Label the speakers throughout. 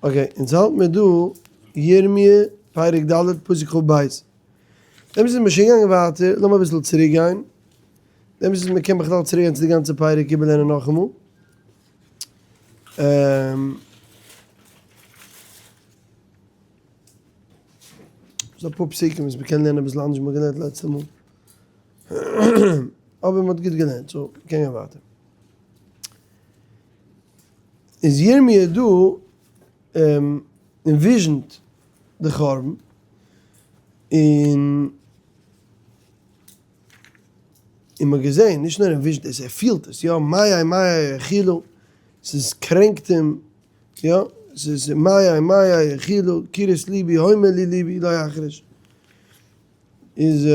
Speaker 1: Okay, אונז האלט מיר דא ירמיה פרק ד' פסוק כ"ב. דעם איז מיר שוין געגאנגען ווייטער, לאמיר אביסל צוריק גיין. דעם איז מ'קען בכלל צוריק גיין צו די גאנצע פרק איבערלערנען נאכאמאל. ס'דא אפאר פסוקים וואס מ'קען לערנען אביסל אנדערש ווי מ'האט געלערנט לעצטע מאל. אבער מ'האט גוט געלערנט, so מ'קען גיין ווייטער. איז ירמי' דא envisioned די חורבן, און און מ'האט געזען, נישט נאר envisioned עס, ער פילט עס, יא, מאי מאי יחילו, ס'איז קרענקט אים, יא, ס'איז מאי מאי יחילו, קירות ליבי, הומה לי ליבי, לא אחרש. איז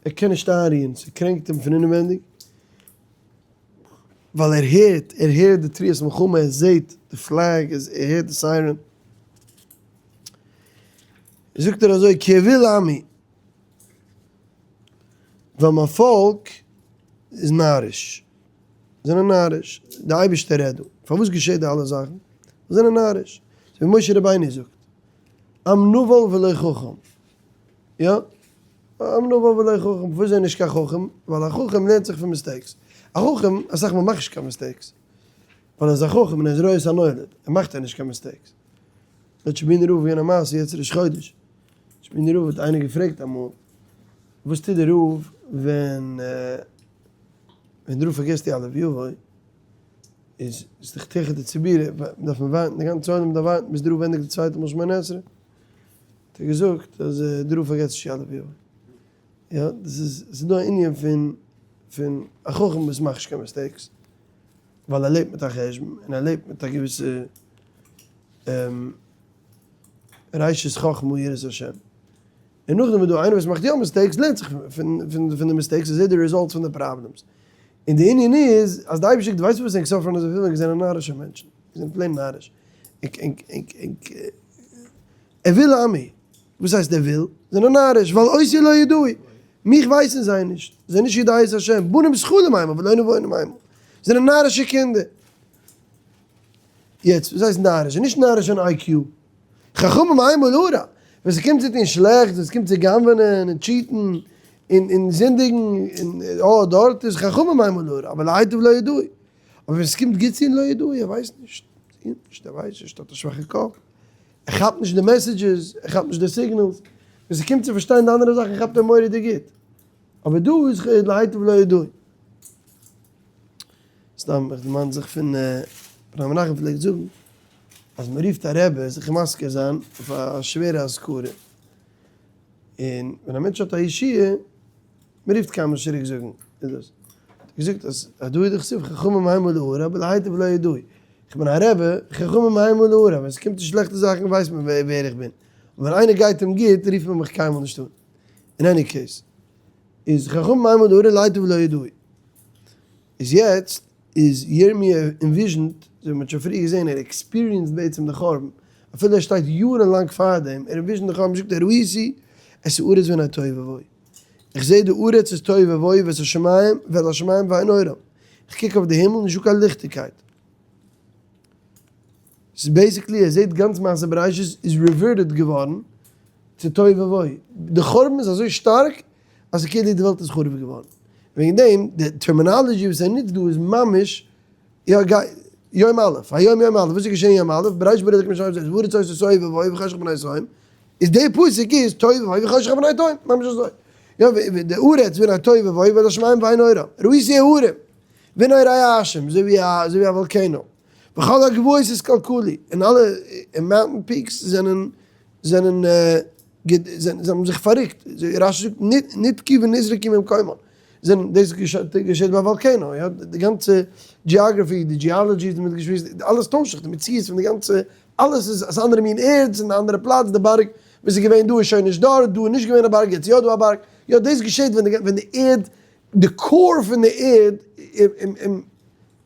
Speaker 1: ער קען נישט איינרוען, ס'קרענקט אים פון אינעווענדיג, ווייל ער הערט, ער הערט די תרועת מלחמה, ער זעהט די flag, ער הערט די siren. זאגט ער אזוי, כי אויל עמי, ווייל מיין פאלק איז נאריש, זענען נאריש, די אייבערשטער רעדט דא, פארוואס געשעט די אלע זאכן? זיי זענען נאריש, אזוי ווי משה רבינו זאגט, עם נבל ולא חכם, יא, עם נבל ולא חכם, פארוואס איז ער נישט קיין חכם? ווייל א חכם לערנט זיך פון mistakes, א חכם, אסאך מאל מאכט נישט קיין mistakes, ווייל ער איז א חכם און ער איז רואה את הנולד, ער מאכט ער נישט קיין mistakes. האט טשעבינער רב געווען א מעשה יעצט ראש חודש, טשעבינער רב האט איינער געפרעגט אמאל, וואס טוט דער רב ווען ווען דער רב פארגעסט די אלף יבוא, איז איז דאך תיכף די ציבירה, דארף מען ווארטן, די גאנצע עולם דארף ווארטן ביז דער רב ענדיגט די צווייטע מאל שמונה עשרה, האט ער געזאגט אז דער רב פארגעסט נישט יעלה ויבוא. יא, דאס איז, ס'איז דא א ענין פון פון א חכם וואס מאכט נישט קיין mistakes, ווייל ער לעבט מיט א חשבון, און ער לעבט מיט א געוויסע ראשית חכמה יראת השם. און נאכדעם איז דא איינער וואס מאכט יא mistakes, לערנט זיך פון פון די mistakes און זעט די results פון די problems. און די ענין איז אז די אייבערשטער ווייסט פארוואס ענק suffer ן אזויפיל, ווייל ענק זענען נארישע מענטשן, ענק זענען plain נאריש. ענק ענק ענק ענק אויל עמי, וואס הייסט ער וויל? זענען נאריש, ווייל אותי לא ידעו, מיך ווייסן זיי נישט, זיי זענען נישט יודעי את השם, בנים סכלים המה ולא נבונים המה, זענען נארישע קינדער. יעצט, וואס הייסט נאריש? נישט נאריש אין IQ. חכמים המה להרע, ווען ס'קומט צו טון שלעכטס, ווען ס'קומט צו גנב'ענען און cheat ן און און זינדיגן, און אה דארט איז חכמים המה להרע, אבער להיטיב לא ידעו. אבער ווען ס'קומט גוט צו לא ידעו, ער ווייסט נישט, ער ווייסט נישט, ער האט א שוואכע קאפ. ער כאפט נישט די messages, ער כאפט נישט די signals, ווען ס'קומט צו פארשטיין די אנדערע זאכן כאפט ער מורא'דיג גוט, אבער דא איז להיטיב לא ידעו. סתם איך דערמאן זיך פון ר' מנחם פלעגט זאגן אז מען רופט א רבי זיך מזכיר זיין אויף א שווערע אזכרה, און ווען א מענטש האט א ישועה, מען רופט קיינמאל נישט צוריק זאגן איז דאס האט ער געזאגט אז הדא הוא דכתיב חכמים המה להרע אבער להיטיב לא ידעו איך בין א רבי חכמים המה להרע ווען ס'קומט צו שלעכטע זאכן ווייסט מען ווער איך בין אבער ווען איינער גייט אים גוט רופט מען מיך קיינמאל נישט אן אין any case איז חכמים המה להרע להיטיב לא ידעו איז יעצט איז ירמי' envisioned, אזוי ווי מ'האט שוין פריער געזען, ער experienced בעצם די חורבן, אפילו ער שטייט יארן לאנג פארדעם, ער envisioned די חורבן, זאגט ער ראיתי את הארץ והנה תוהו ובוהו, איך זע די ארץ איז תוהו ובוהו ואת השמים ואל השמים ואין אורה, איך קוק אויף די הימל נישטא קיין ליכטיגקייט. ס'איז basically ער זעט גאנץ מעשה בראשית איז reverted געווארן צו תוהו ובוהו, די חורבן איז אזוי שטארק אז ס'איז כאילו די וועלט איז חרוב געווארן. וועגן דעם, די terminology וואס ער נוצט דא איז ממש, יא גיי, יום א', היום יום א', וואס איז געשען יום א', בראשית ברא אלקים את השמים והארץ והארץ היתה תוהו ובוהו וחשך על פני תהום, איז די פסוק איז תוהו ובוהו וחשך על פני תהום, ממש אזוי. יא, די ארץ והנה תוהו ובוהו ואל השמים ואין אורה, ראיתי ההרים, והנה רעשים, אזוי ווי א, אזוי ווי א volcano. וכל הגבעות התקלקלו, און אלע mountain peaks זענען, זענען זיי האבן זיך פאררוקט, רש"י זאגט נתקעו ונזרקו ממקומם, זענען דאס געשעט ביי volcano, יא, די גאנצע geography, די geology איז דערמיט געשמועסט, אלעס טוישט זיך, די מציאות פון די גאנצע, אלעס איז א אנדערע מין ערד, ס'איז אן אנדערע פלאץ, די בארג וואס איז געווען דא איז שוין נישט דארט, דא איז נישט געווען א בארג, יעצט איז יא דא א בארג, יא דאס געשעט ווען די ערד, די core פון די ערד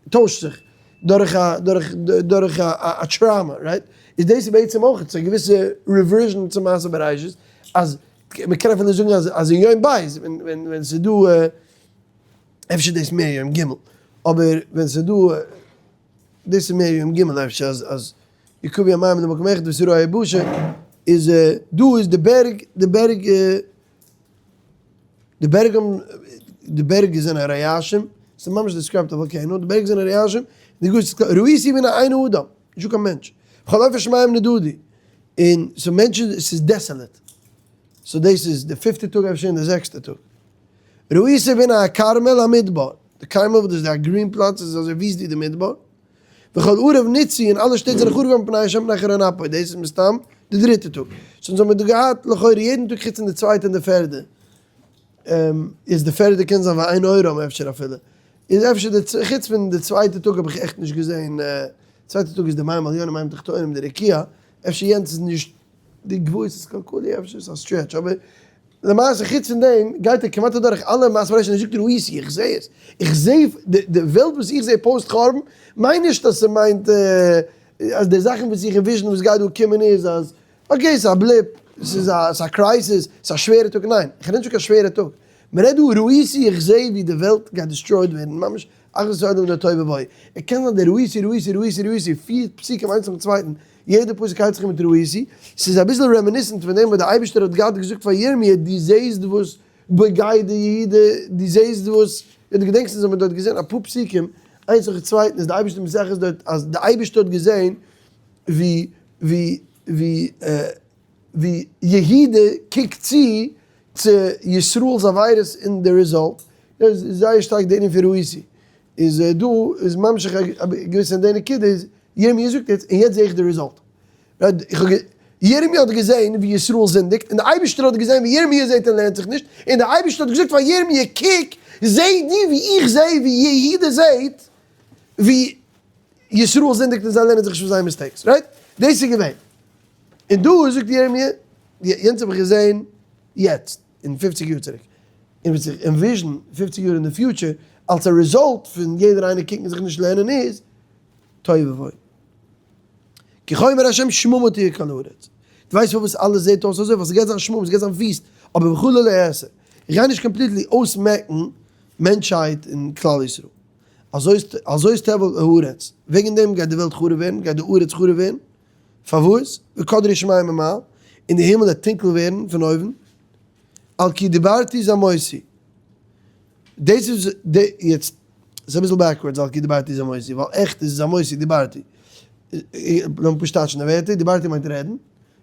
Speaker 1: טוישט זיך דורך א דורך דורך א trauma, right? איז דאס איז בעצם אויך א געוויסע reversion צו מעשה בראשית, אז מ'קען אפילו זאגן אז אז אין יום ב' ווען ווען ווען ס'איז דא אפשר דאס מער יום ג', אבער ווען ס'איז דא. דאס איז מער יום ג' אפשר אז אז יקוו המים למקום אחד ותראה היבשה איז דא איז די בערג די בערג די בערג האבן די בערג זענען רעשים, ס'איז ממש described א volcano, די בערג זענען רעשים, די גאס איז ראיתי והנה אין אדם, נישטא קיין מענטש, וכל עוף השמים נדדו, און סאו מענטשן ס'איז desolate, so דאס איז די פיפטע טאג אפשר און די זעקסטע טאג. ראיתי והנה הכרמל המדבר, די כרמל וואס דאס איז א גרין פלאץ איז אזוי וויסט ווי די מדבר, וכל עריו נתצו און אלע שטעט זענען חרוב געווארן מפני השם מפני חרון אפו, דאס איז מסתם די דריטע טאג. so אונז האבן מיר דא געהאט לכאורה יעדן טאג חוץ פון די צווייטע און די פערדע, איז די פערדע קען זיין ואין עורם אפשר אפילו, איז אפשר די חוץ פון די צווייטע טאג האב איך עכט נישט געזען, צווייטע טאג איז די מים עליונים מים תחתונים די רקיע, אפשר יענץ איז נישט די גבוהות איז כלכלי אפשר איז א stretch אבער למעשה חוץ פון דעם גייט ער כמעט אדורך אלע מעשה בראשית און ער זאגט ראיתי איך זעה עס איך זעה די וועלט וואס איך זעה פאוסט חורבן מיין נישט אז ס'מיינט אז די זאכן וואס איך envision וואס גייט דא קומען איז אז okay ס'איז א blip ס'איז א crisis ס'איז א שווערע טאג ניין איך רעד נישט פון קיין שווערע טאג מ'רעדט דא ראיתי איך זעה ווי די וועלט גייט destroyed ווערן ממש אחדות העולם די תוהו ובוהו ער קען זיין די ראיתי ראיתי ראיתי ראיתי פיר פסוקים איינס נאכן צווייטן יעדע פסוק הייבט זיך אן מיט ראיתי, ס'איז אביסל reminiscent פון דעם וואס דער אייבערשטער האט געהאט געזאגט פאר ירמי' דו זעסט וואס בגדי יהודה, דו זעסט וואס, און דו געדענקסט אונז האבן דארט געזען אפאר פסוקים איינס נאכן צווייטן איז דער אייבערשטער מתייחס דארט אז דער אייבערשטער האט געזען ווי ווי ווי ווי יהודה קוקט צו צו ישראל'ס עבירות און די result, דאס איז זייער שטארק די ענין פון ראיתי, איז דא איז ממשיך א געוויסע אין די נקודה איז ירמי' זאגט יעצט און יעצט זעה איך די result. ירמי' האט געזען ווי ישראל זינדיגט און די אייבערשטער האט געזען ווי ירמי' זעט און לערנט זיך נישט און די אייבערשטער האט געזאגט פאר ירמי' קוק זע דו ווי איך זע ווי יהודה זעט ווי ישראל זינדיגט און זיי לערנען זיך נישט פון זייער mistakes right? דאס איז געווען. און דא זאגט ירמי' יענץ האב איך געזען יעצט אין פופציג יאר צוריק. און וואס איך envision פופציג יאר אין די future אלס א result פון יעדער איינער קוקן זיך נישט לערנען איז תוהו ובוהו. כי כה אמר השם שממה תהיה כל הארץ. דו ווייסט פארוואס אלעס זעט אויס אזוי? ווייל ס'גייט זיין שממה, ס'גייט זיין וויסט, אבער וכו' לא אעשה. איך גיי נישט completely אויסמעקן מענטשהייט און כלל ישראל. אזוי איז תבל הארץ. וועגן דעם גייט די וועלט חרוב ווערן, גייט די ארץ חרוב ווערן. פארוואס? וקדרו שמים ממעל, און די הימל וועט טונקל ווערן פון אויבן. על כי דיברתי זעמותי. דאס איז די, יעצט, ס'איז אביסל backwards על כי דיברתי זעמותי, ווייל עכט איז זעמותי דיברתי. לאמיר פשוט טייטשן די ווערטער, דיברתי מיינט רעדן,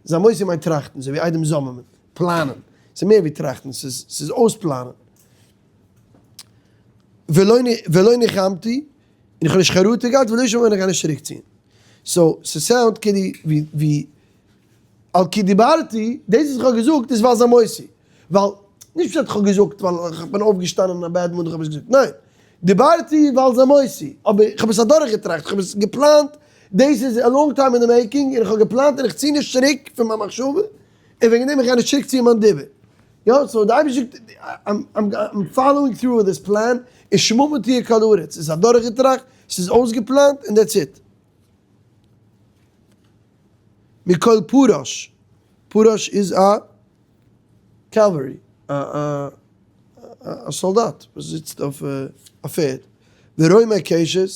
Speaker 1: זעמותי מיינט טראכטן, אזוי ווי איידעם זאמען, פלאנען. ס'איז מער ווי טראכטן, ס'איז ס'איז אויספלאנען. ולא ניחמתי, און איך האב נישט חרטה געהאט, ולא אשוב און איך גיי נישט צוריקציען. so, ס' sound כאילו ווי על כי דיברתי, דאס וואס איך האב געזאגט איז ווייל זעמותי. ווייל, נישט פשט איך האב געזאגט ווייל איך בין אויפגעשטאנען אין א bad mood און איך האב עס געזאגט, ניין, דיברתי ווייל זעמותי, אבער איך האב עס אדורכגעטראכט, איך האב עס געפלאנט, דאס איז א long time in the making, און איך האב געפלאנט און איך צי נישט צוריק פון מיין מחשבה, און וועגן דעם איך גיי נישט צוריק ציען מיין דיבור. יא, so די אייבערשטער זאגט, I'm following through with this plan, און שממה תהיה כל הארץ, עס איז אדורכגעטראכט, עס איז אויסגעפלאנט, און that's it. מכל פרש, פרש איז א cavalry, א סאלדאט וואס זיצט אויף א פערד, ורומי קשת,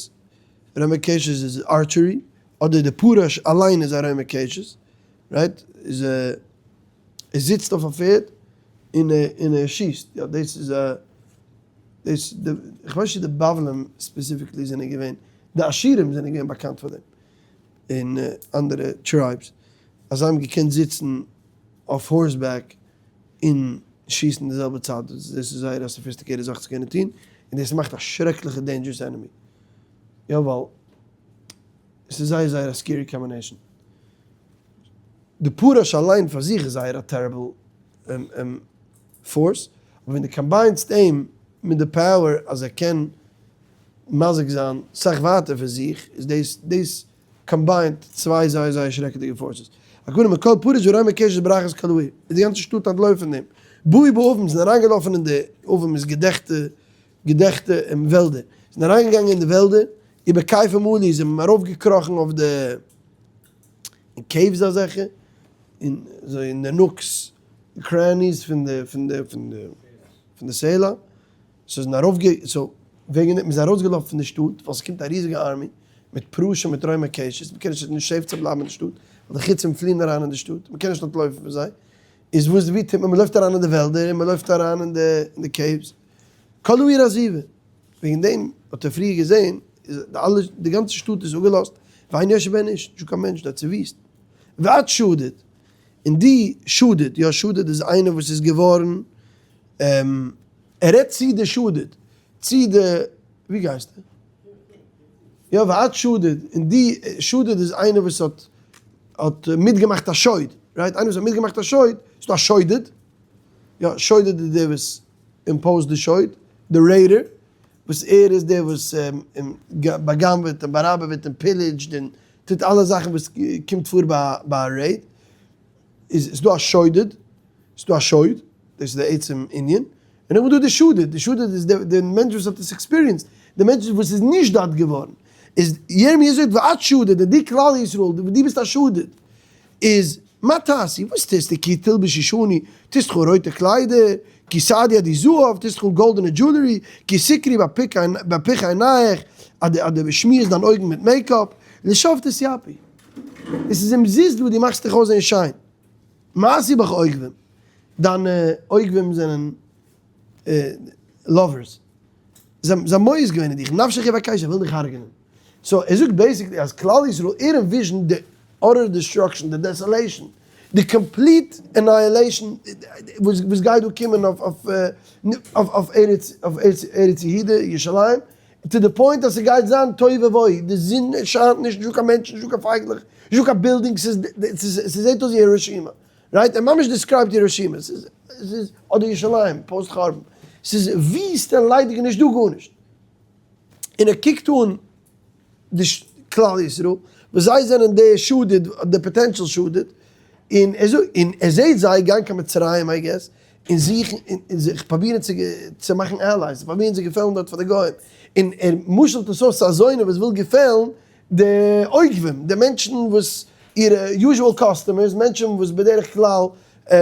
Speaker 1: רומי קשת איז archery, אדער די פרש אליין איז א רומי קשת, right? איז ער זיצט אויף א פערד און ער שיסט, יא דאס איז א, דאס די, איך ווייס נישט צו די בבלים specifically זענען געווען, די אשורים זענען געווען באקאנט פאר דעם, און אנדערע tribes, אז זיי האבן געקענט זיצן אויף horseback און שיסן די זעלבע צייט, דאס איז זייער א sophisticated זאך צו קענען טון, און דאס מאכט א שרעקליכע dangerous enemy, יא ווייל עס איז זייער זייער א scary combination. די פרש אליין פאר זיך איז זייער א terrible force, אבער ווען דו combine סט אים מיט די power אז ער קען מזיק זיין סאך ווייטער פון זיך, איז דאס דאס combined צוויי זייער זייער שרעקעדיגע forces. הכוונה מכל פרש ורומי קשת ברחת כל העיר, איז די גאנצע שטאט אנטלויפן פון דעם. באו בעבים זענען אריינגעלאפן אין די עבים איז געדעכטע געדעכטע וועלדער, זענען אריינגעגאנגען אין די וועלדער, ובקייפים עלו זענען ארויפגעקראכן אויף די אין caves אזעלכע, און אזוי אין די nooks crannies פון די פון די פון די פון די סלע, so זענען ארויף גע so וועגן דעם מ'איז ארויסגעלאפן פון די שטאט ווייל ס'קומט א ריזיגע army. מיט פרושים מיט רוימער קשת, מ'קען נישט, ס'איז נישט safe צו בלייבן אין די שטאט, ווייל די חיצים פליען אריין אין די שטאט, מ'קען נישט אנטלויפן פון זיי, איז וואס ווי טוט מען? מ'לויפט אריין אין די וועלדער און מ'לויפט אריין אין די caves, כל העיר עזובה, וועגן דעם האט ער פריער געזען איז אלע די גאנצע שטאט איז אפגעלאזט, ואין יושב בה איש, נישטא קיין מענטש דארט, ס'איז וויסט. ואת שדוד, און די שדוד, יא שדוד איז איינער וואס איז געווארן, ער רעדט צו די שדוד, צו די, ווי גייסטו? יא ואת שדוד, און די שדוד איז איינער וואס האט האט מיטגעמאכט א שוד, right? איינער וואס האט מיטגעמאכט א שוד, איז דא א שודד, יא שודד איז דער וואס impose ט די שוד, די raider, וואס ער איז דער וואס בא'גנב'עט און באראבעוועט און pillage ט און טוט אלע זאכן וואס קומט פאר ביי א raid, איז ס'דא א שודד, ס'דא א שוד, דאס איז די עצם ענין, און נאכדעם איז דא די שודד, די שודד איז די מענטש וואס האט עס experienced, די מענטש וואס איז נישט דארט געווארן, איז ירמי' זאגט ואת שדוד, און די כלל ישראל, דו ביסט א שודד, איז מה תעשי, וואס טוסטו, כי תלבשי שני, טוסט דיך אן רויטע קליידער, כי תעדי עדי זהב, טוסט דיך אן גאלדענע jewelry, כי תקרי בפך עיניך, אז דו שמירסט דיין אויגן מיט makeup, לשוא תתיפי. עס איז אומזיסט וואס דו מאכסט דיך אויסזען שיין. מעשי בך עוגבים, דיינע עוגבים זענען lovers, זיי האבן מואס געווען אין דיך, נפשך יבקשו, זיי ווילן דיך הרג'נען. so ער זאגט basically אז כלל ישראל, ער envision ט די utter destruction, די desolation, די complete annihilation וואס גייט דא קומען אויף ארץ יהודה, ירושלים, to the point אז ס'גייט זיין תוהו ובוהו, די זון שיינט נישט, נישטא קיין מענטשן, נישטא קיין פייגלעך, נישטא קיין buildings, ס'זעט אויס ווי היראשימא, right? ער ממש describe ט היראשימא, ס'איז, אדער ירושלים, פאוסט חורבן, ס'איז וויסט און ליידיג און נישטא גארנישט. און ער קוקט אן די כלל ישראל, וואס זיי זענען די שדוד, די potential שדוד, און ער זאגט, און ער זעט זיי גיין קיין מצרים I guess, און זוכן, און זיך פרובירן צו צו מאכן allies, פרובירן צו געפעלן דארט פאר די גוים, און ער משל'ט עס אויס צו אזוינע וואס וויל געפעלן די עוקבים, די מענטשן וואס אירע usual customers, מענטשן וואס בדרך כלל you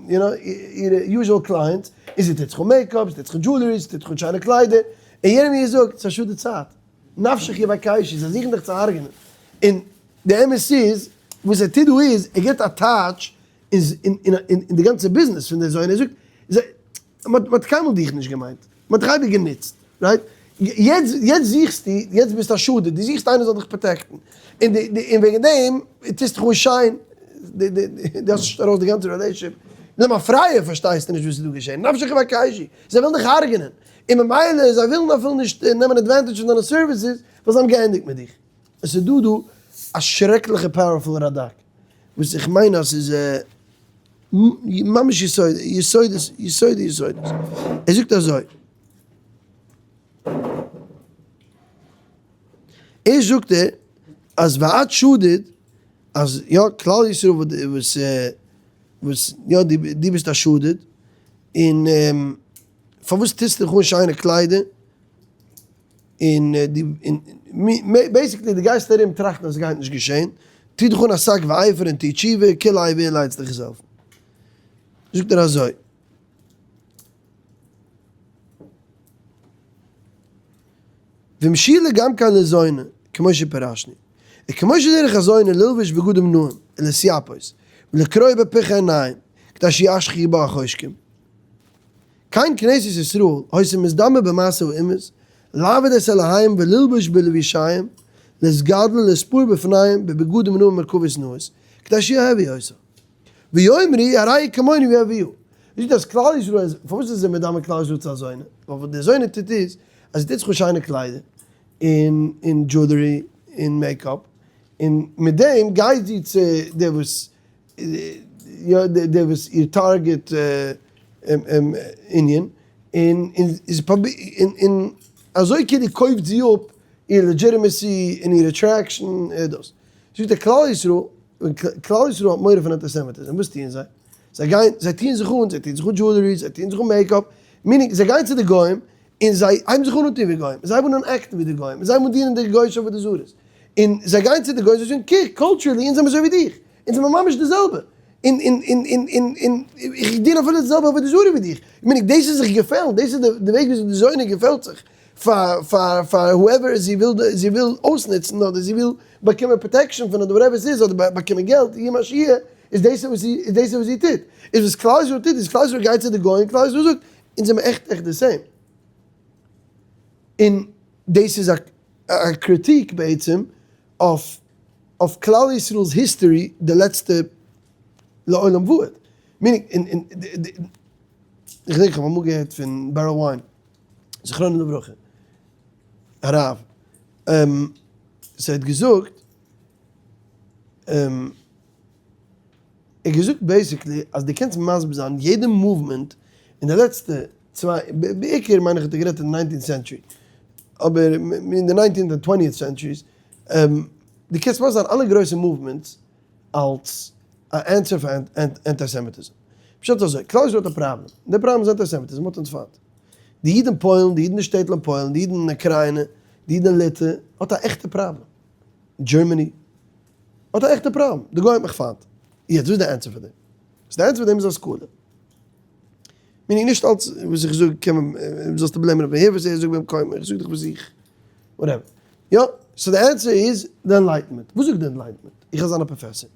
Speaker 1: know, אירע usual clients, און זי טוט זיך אן makeup, זי טוט זיך אן jewelry, זי טוט זיך אן שיינע קליידער, און ירמי' זאגט, ס'איז א שאד די צייט, נפשך יבקשו, זיי זוכן דיך צו הרג'נען, און די אמת איז, וואס ער טוט דא איז, ער גיבט א טייטש אין די גאנצע ביזנעס פון די זונה, ער זאגט, מען האט קיינמאל דיך נישט געמיינט, מען האט דיך אייביג גענוצט, right? יעצט יעצט זוכסטו, יעצט ביסטו א שדוד, דו זוכסט איינער זאל דיך protect ן, און די און וועגן דעם טוסטו דיך אן שיין, די האסט נישט ארויס די גאנצע relationship, למפרע פארשטייסטו נישט וואס איז דא געשען, נפשך יבקשו, זיי ווילן דיך הרג'נען, און ממילא זיי ווילן אפילו נישט נעמען advantage פון דיינע services, ווייל זיי האבן געענדיגט מיט דיך. עס איז דא דא א שרעקליכע powerful רד"ק, וואס איך מיין אז ס'איז ממש יסוד, יסודות, יסודי יסודות. ער זאגט אזוי. ערשט זאגט ער אז ואת שדוד, אז יא כלל ישראל וואס וואס יא דו ביסט א שדוד, און פארוואס טוסטו דיך אן שיינע קליידער? און דו און basically דו גייסט ארום טראכטן אז עס גייט נישט געשען, טו דיך אן א שק ואפר און טו תשובה, כולי האי ואולי וועט דיך עס העלפן. זאגט ער אזוי. ומשילה גם כן לזונה, כמו שפירשנו. וכמו שדרך הזונה ללבוש בגדים נאים, ולהתייפות, ולקרוע בפך העיניים, כדי שישחירו בה החושקים. כן כנסת ישראל היתה מתדמה במעשה האומות, לעבוד את אלהיהם וללבוש בלבישיהם, להתגדל ולהתפאר בפניהם בבגדים נאים ומרכבות נאות, כדי שיאהבו אותה. ויאמרו הרי היא כמונו ויאהבוה. זאגט אז כלל ישראל איז, פארוואס איז ער מדמה כלל ישראל צו א זונה? ווייל וואס די זונה טוט איז, אז זי טוט זיך אן שיינע קליידער, און און jewelry, און makeup, און מיט דעם גייט זי צו די וואס יא דער וואס איר target ענין, און און אזוי כאילו קויפט זי אפ איר legitimacy און איר attraction און דאס. זאגט ער כלל ישראל, ווען כלל ישראל האט מורא פון אנטיסעמיטיזם וואס טוען זיי? זיי גייען זיי טוען זיך אן, זיי טוען זיך אן jewelry, זיי טוען זיך אן makeup, meaning זיי גייען צו די גוים און זיי הייבן זיך אן אנטון ווי גוים, זיי הייבן אן act ן ווי די גוים, זיי הייבן אן דינען די גוי'אישע עבודה זרות, און זיי גייען צו די גוים זיי זאגן קוק culturally אונז זעמער אזוי ווי דיך, אונז זעמער ממש די זעלבע, און און און און און און איך דין אפילו די זעלבע עבודה זרה ווי דיך, מיין איך דאס איז זיך געפעלן, דאס איז די וועג וויאזוי די זונה געפעלט זיך. פאר פאר פאר whoever זי וויל זי וויל אויסנוצן אדער זי וויל באקומען protection פון אדער whatever ס'איז אדער באקומען געלט יהיה מה שיהיה איז דאס וואס זי איז דאס וואס זי טוט. איז וואס כלל ישראל טוט איז כלל ישראל גייט צו די גוים כלל ישראל זאגט אונז זעמער עכט עכט די same. און דאס איז א קריטיק בעצם אויף אויף כלל ישראל'ס history די לעצטע לעולם ועד. meaning און און איך געדענק איך האב אמאל געהערט פון בערל וויין זכרונו לברכה הרב ס'האט געזאגט ער האט געזאגט basically אז דו קענסט מסביר זיין יעדע movement אין די לעצטע צוויי, בעיקר מיין איך האט ער גערעדט אין די nineteenth century, אבער אין די nineteenth און twentieth centuries, דו קענסט מסביר זיין אלע גרויסע movements אלס א answer פאר אנטיסעמיטיזם. פשט איז אזוי, כלל ישראל האט א פראבלעם, און די פראבלעם איז אנטיסעמיטיזם האט אונז פיינט. די איד אין פוילן, די איד אין די שטעטל אין פוילן, די איד אין אוקריינע, די איד אין ליטע, האט א עכטע פראבלעם. Germany האט א עכטע פראבלעם, די גוי האט מיך פיינט. יעצט וואס איז די answer פאר דעם? סאו די answer פאר דעם איז השכלה. meaning נישט אלץ וואס איך זאג קען מען, זאלסטו blame ען אויף מיר, הער וואס ער זאגט במקומו, איך זאג דיך וואס איך, whatever. יא, so די answer איז די Enlightenment. וואס זאגט די Enlightenment? איך גיי זיין א פראפעסאר.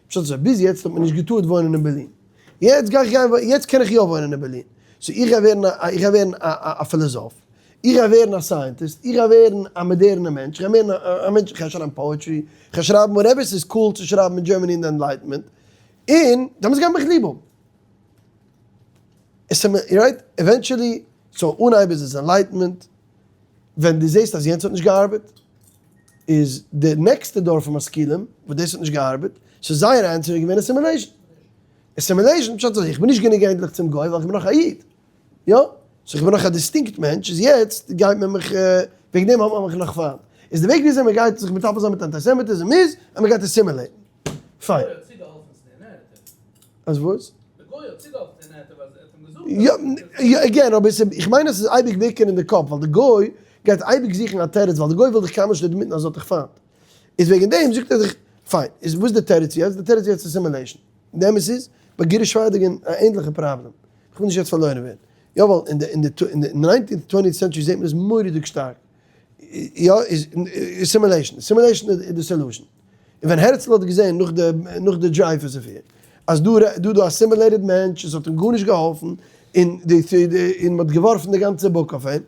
Speaker 1: פשט אזוי, ביז יעצט האט מען נישט געטארט וואוינען אין בערלין. יעצט גיי איך גיין, יעצט קען איך יא וואוינען אין בערלין. so איך גיי ווערן א, איך גיי ווערן א פילאזאף. איך גיי ווערן א scientist, איך גיי ווערן א מאדערנע מענטש, איך גיי ווערן א מענטש, איך גיי שרייבן poetry, איך גיי שרייבן whatever ס'איז cool צו שרייבן אין Germany אין די Enlightenment, און דעמאלטס גייט מען מיך ליב האבן. עס איז right? Eventually, so אנהייב איז עס Enlightenment, ווען דו זעסט אז יענץ האט נישט געארבעט, איז די נעקסטע דור פון משכילים וואס דאס האט נישט געארבעט, so זייער answer איז געווען assimilation. Assimilation פשט איז איך בין נישט גענוג ענדליך צום גוי ווייל איך בין נאך א איד. יא, so איך בין נאך א distinct מענטש, איז יעצט גייט מען מיך, וועגן דעם האט מען מיך נאך פיינט. איז די וועג וויאזוי מען גייט זיך מטפל זיין מיט אנטיסעמיטיזם איז אז מען גייט assimilate ן. פיין.
Speaker 2: די גוי האט צוגעהאלפן צו די narrative.
Speaker 1: אז וואס?
Speaker 2: די גוי האט צוגעהאלפן צו די narrative אז ער האט אים געזאגט אז.
Speaker 1: יא, again, אבער עס איז, איך מיין אז עס איז אייביג בעיקר אין די קאפ, ווייל די גוי גייט אייביג זוכן א תירוץ, ווייל די גוי וויל דיך קיינמאל נישט admit ן אז ער האט דיך פיינט. איז וועגן דעם זאגט ער דיך, פיין, איז וואס איז די תירוץ יעצט? די תירוץ יעצט איז assimilation. די אמת איז, ביי גירוש ספרד איז געווען א ענדליכע פראבלעם. איך וויל נישט יעצט פארלוירן ווערן. יא ווייל אין די אין די אין די nineteenth twentieth century זעט מען עס מורא'דיג שטארק. יא איז assimilation. Assimilation איז די solution. און ווען הערצל האט געזען נאך די נאך די דרייפוס affair אז דא דא דא assimilated מענטש עס האט אים גארנישט געהאלפן און די און מען האט געווארפן די גאנצע book אויף אים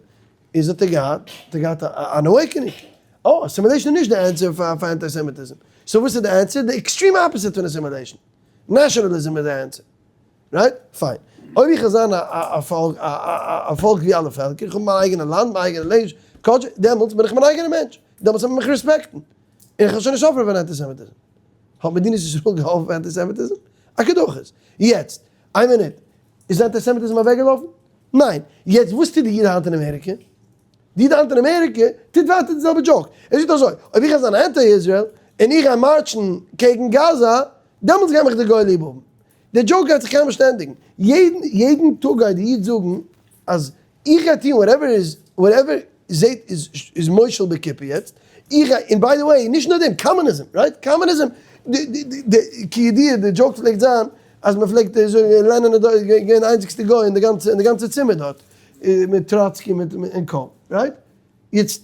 Speaker 1: איז האט ער געהאט האט ער געהאט אן awakening. אה assimilation איז נישט די answer פאר פאר אנטיסעמיטיזם. So וואס איז די answer? די extreme opposite פון assimilation. Nationalism איז די answer. Right? פיין. אויב איך וועל זיין א פאלק, א פאלק ווי אלע פעלקער, איך האב מיין אייגענע לאנד, מיין אייגענע language, culture, דעמאלטס בין איך מיין אייגענע מענטש. דעמאלטס וועט מען מיך respect ן. און איך וועל שוין נישט suffer ן פון אנטיסעמיטיזם. האט מדינת ישראל געהאלפן פאר אנטיסעמיטיזם? א קדחת. יעצט, איין מינוט, איז אנטיסעמיטיזם אוועקגעלאפן? ניין. יעצט וואס טוט די איד היינט אין אמעריקע? די איד היינט אין אמעריקע טוט ווייטער די זעלבע joke. ער זאגט אזוי, אויב איך גיי זיין anti Israel און איך גיי march ן קעגן גאזא, דעמאלטס גייט מיך די גוי ליב האבן. די joke גייט זיך קיינמאל נישט ענדיגן. יעדן יעדן טאג גייט די איד זאגן אז איך גיי טון whatever איז whatever זעהט איז איז מושל בכיפה יעצט, איך גיי, און by the way נישט נאר דעם, קאמוניזם, right? קאמוניזם, די די די כידוע די joke פלעגט זיין אז מען פלעגט זאגן לענין איז געווען די איינציגסטע גוי אין די גאנצע אין די גאנצע צימער דארט, מיט טראצקי מיט און קא, right? יעצט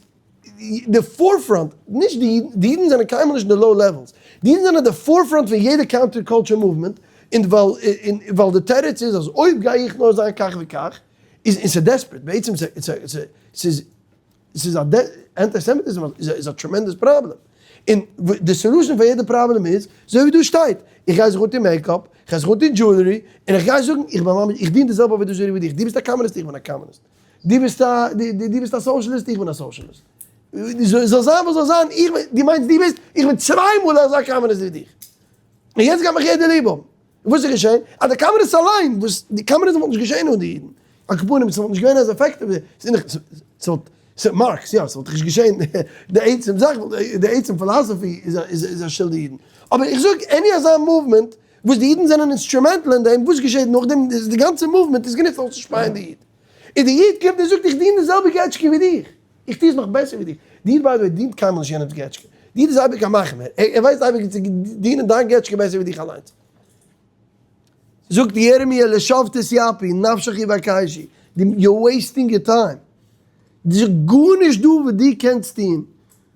Speaker 1: די forefront, נישט די אידן, די אידן זענען קיינמאל נישט אין די low levels, די אידן זענען די forefront פון יעדע counter culture movement, און ווייל ווייל די תירוץ איז אז אויב גיי איך נאר זיין כך וכך, איז און ס'איז desperate, בעצם ס'איז ס'איז א אנטיסעמיטיזם איז א tremendous פראבלעם, און די solution פאר יעדע פראבלעם איז, אזוי ווי דא שטייט, איך גיי זיך אנטון makeup, איך גיי זיך אנטון jewelry, און איך גיי זאגן איך בין ממש, איך דין די זעלבע עבודה זרה ווי דיך, דו ביסט א קאמוניסט איך בין א קאמוניסט. דו ביסט א, דו ביסט א סאושליסט, איך בין א סאושליסט. זאל זיין וואס זאל זיין, איך בין, דו מיינסט דו ביסט, איך בין צוויי מאל אזא קאמוניסט ווי דיך. און יעצט גייט מיך יעדער ליב האבן. און וואס איז געשען? אז די קאמוניסט אליין, וואס די קאמוניזם וואלט נישט געשען אן די אידן. על כל פנים, ס'וואלט נישט געווען אז effective, ס'וואלט, מארקס, יא, ס'וואלט נישט געשען, די עצם זאך, די עצם philosophy איז א שולד די אידן. אבער איך זאג, any אזא movement, וואס די אידן זענען instrumental אין דעם, וואס געשעט נאכדעם? די גאנצע movement איז גענוצט אויסצושפייען די איד. און די איד קומט און זאגט איך דין די זעלבע געטשקע ווי דיך, איך טו עס נאך בעסער ווי דיך. די איד by the way דינט קיינמאל נישט יענעמס געטשקע, די איד איז אייביג א מחמיר, ער ווייסט אייביג צו דינען דיין געטשקע בעסער ווי דיך אליינס. זאגט ירמיה לשוא תתיפי נפשך יבקשי, יו wasting your time. ס'איז גארנישט דא וואס דו קענסט טון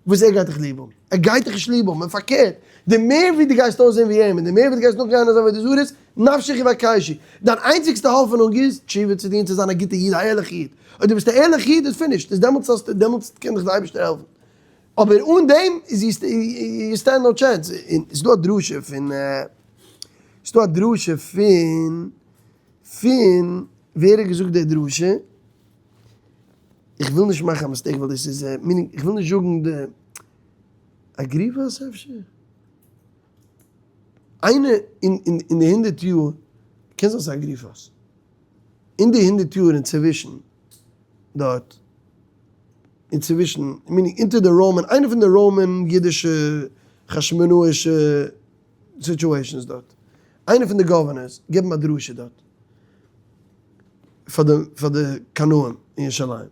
Speaker 1: וואס ער גייט דיך ליב האבן. ער גייט דיך נישט ליב האבן, און פארקערט, די מער ווי דו גייסט אויסזען ווי אים, און די מער ווי דו גייסט נאכגיין אזא עבודה זרה'ס, נפשך יבקשו. דיין איינציגסטע האפענונג איז, תשובה צו טון, צו זיין א גוטע איד, א ערליכע איד. אויב דו ביסט א ערליכע איד איז finished, איז דעמאלטס האסטו, דעמאלטס קען דיך דער אייבערשטער העלפן. אבער אן דעם איז you stand no chance. און ס'איז דא א דרשה פון, ס'איז דא א דרשה פון, פון, ווער האט געזאגט די דרשה? איך וויל נישט מאכן א mistake ווייל דאס איז meaning איך וויל נישט זאגן די אגריפס אפשר? איינער אין די 100 יאר, קען זיין ס'איז אגריפס, אין די 100 יאר אינצווישן דארט, אינצווישן, meaning אונטער די Roman, איינער פון די Roman אידישע חשמונאישע situations דארט, איינער פון די governors געבן א דרשה דארט. פאר די פאר די קנאים אין ירושלים.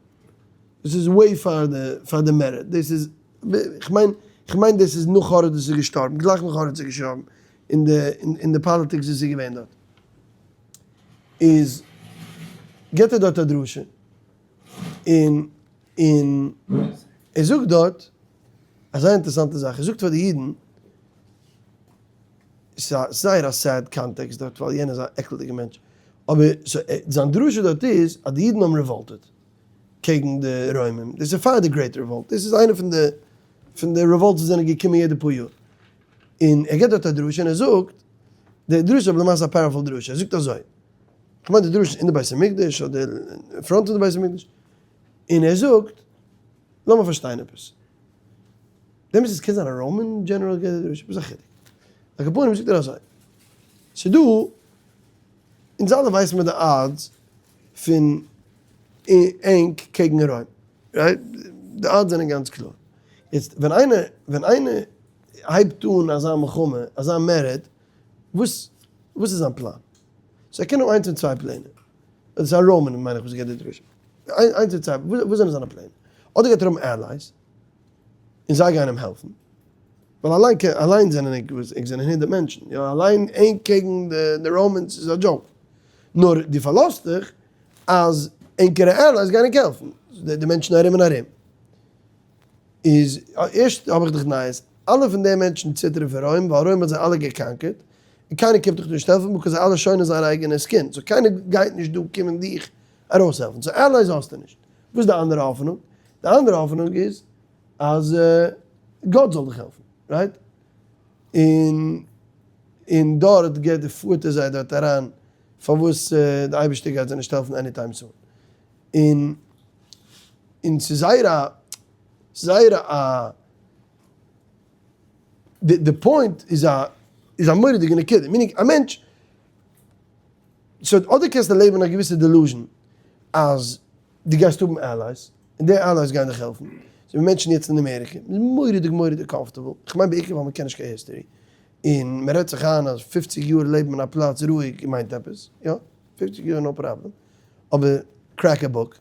Speaker 1: דאס איז way פאר די פאר די מערדער. דאס איז כ'מיין כ'מיין דאס איז נאך הורדוס איז געשטארבן, גלייך נאך הורדוס איז געשטארבן, אין די אין די politics וואס איז געווען דארט. איז געבט ער דארט א דרשה, און און ער זאגט דארט א זייער אינטערעסאנטע זאך, ער זאגט פאר די אידן, ס'איז זייער א sad context דארט ווייל יענער איז א עקלדיגע מענטש, אבער זיין דרשה דארט איז אז די אידן האבן revolted קעגן די רוימים, דאס איז פאר די Great Revolt, דאס איז איינע פון די פון די revolts וואס זענען געקומען יעדע פאר יאר, און ער געבט דארט א דרשה און ער זאגט, די דרשה איז אבער למעשה א powerful דרשה, ער זאגט אזוי, כ'מיין די דרשה איז אין די בית המקדש אדער אין front פון די בית המקדש, און ער זאגט, לאמיר פארשטיין עפעס. דעמאלטס עס קען זיין א Roman general געבט די דרשה, וואס איז א חילוק? על כל פנים זאגט ער אזוי, ס'איז דא, אונז אלע ווייסן מיר די odds פון ענק קעגן רוים, right? די odds זענען גאנץ קלאר. יעצט ווען איינער, ווען איינער הייבט אן אזא מלחמה, אזא מרד, וואס, וואס איז זיין פלאן? so ער קען האבן איינס פון צוויי פלענער. דאס איז א Roman מיין איך וואס געבט די דרשה. איינס פון צוויי, וואס זענען זיינע פלענער? אדער גייט ער האבן allies, און זיי גייען אים העלפן, ווייל אליין קען, אליין זענען ענק וואס, ענק זענען 100 מענטשן, יא, אליין ענק קעגן די Romans איז א joke, נאר דו פארלאזט דיך אז ענקערע allies גייען ענק העלפן, די מענטשן ארום און ארום. איז, ערשט האב איך דיך נייעס, אלע פון די מענטשן ציטערן פון רוים, ווייל רוים האט זיי אלע גע conquered, און קיינער קומט דיך נישט העלפן, because זיי אלע שונא'ן זייער אייגענע skin, so קיינער גייט נישט דא קומען דיך ארויסהעלפן, so allies האסטו נישט. וואס איז די אנדערע האפענונג? די אנדערע האפענונג איז אז גאט זאל דיך העלפן, right? און און דארט געבט די פארט ער זיי דארט אריין פארוואס די אייבערשטער גייט זיי נישט העלפן anytime soon. און און ס'איז זייער א זייער א די די point איז א איז א מורא'דיגע נקודה, meaning א מענטש so אדער קענסטו לעבן אין א געוויסע delusion אז דו גייסט האבן allies, און די allies גייען דיך העלפן, אזוי ווי מענטשן יעצט אין אמעריקע, מ'איז מורא'דיג מורא'דיג comfortable, איך מיין בעיקר ווייל מ'קען נישט קיין history, און מ'רעדט זיך איין אז 50 יאר לעבן אין א פלאץ רואיג מיינט עפעס, יא, 50 יאר no problem, אבער crack a book,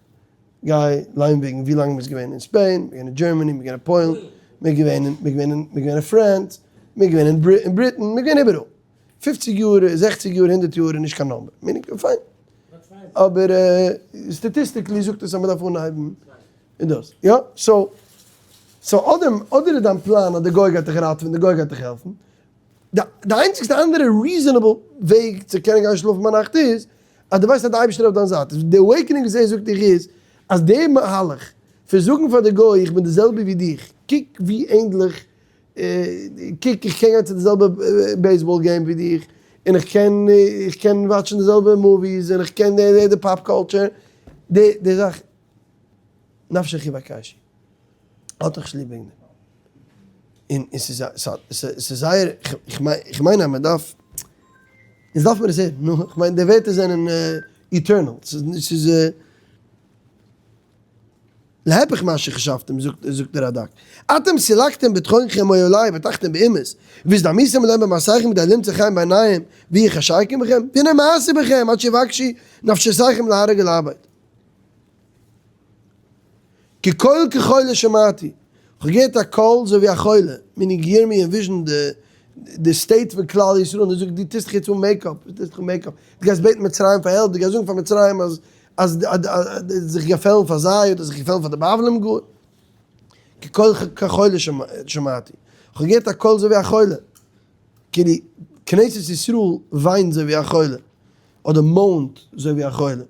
Speaker 1: גיי ליין וועגן ווי לאנג מ'איז געווען אין Spain, מ'איז געווען אין Germany, מ'איז געווען אין פוילן, מ'איז געווען אין, מ'איז געווען אין, מ'איז געווען אין France, מ'איז געווען אין Britain, מ'איז געווען איבעראל. 50 יאר, 60 יאר, 100 יאר איז נישט קיין number. meaning, fine. אבער statistically זאגט עס אז מ'דארף אנהייבן און דאס. יא, so, so אדער, אדער איז דיין פלאן אז די גוי גייט דיך ראטעווען, די גוי גייט דיך העלפן. די איינציגסטע אנדערע reasonable וועג צו קענען גיין שלאפן ביינאכט איז אז דו ווייסט אז די אייבערשטער איז אויף דיין זייט. די awakening וואס ער זאגט דיך איז אז די מהלך פון זאגן פאר די גוי איך בין די זעלבע ווי דיך, קוק ווי ענדליך קוק איך קען גיין צו די זעלבע baseball game ווי דיך, און איך קען איך קען watch ן די זעלבע movies, און איך קען די pop culture, די די זאך נפשך יבקשו, האט דיך ליב וועגן דעם, און און ס'איז א ס'איז זייער, איך מיין אז מ'דארף, אונז דארף מיר עס הערן, נו, איך מיין די ווערטער זענען eternal, ס'איז להיפך מה שחשבתם, זאגט דער רד"ק, אתם סילקתם בטחונכם מעלי ובטחתם באומות, והזדמיתם להם במעשיכם כדי למצוא חן בעיניהם, ויהי חשקם בכם, והנה מעשה בכם עד שיבקשו נפשותיכם להרוג ולאבד. כי קול כחולה שמעתי, כ'האב געהערט א קול אזוי ווי א חולה, meaning ירמי' envision די state פון כלל ישראל, און ער זאגט דו טוסט דיך יעצט אן makeup, דו טוסט דיך אן makeup, דו גייסט בעטן מצרים פאר help, דו גייסט זאגן פאר מצרים אז. אז זיך געפעלן פאר זיי אדער זיך געפעלן פאר די בבלים גאר. כי קול כחולה שמעתי, כ'האב געהערט א קול אזוי ווי א חולה, כאילו כנסת ישראל וויינט אזוי ווי א חולה, אדער moan ט אזוי ווי א חולה.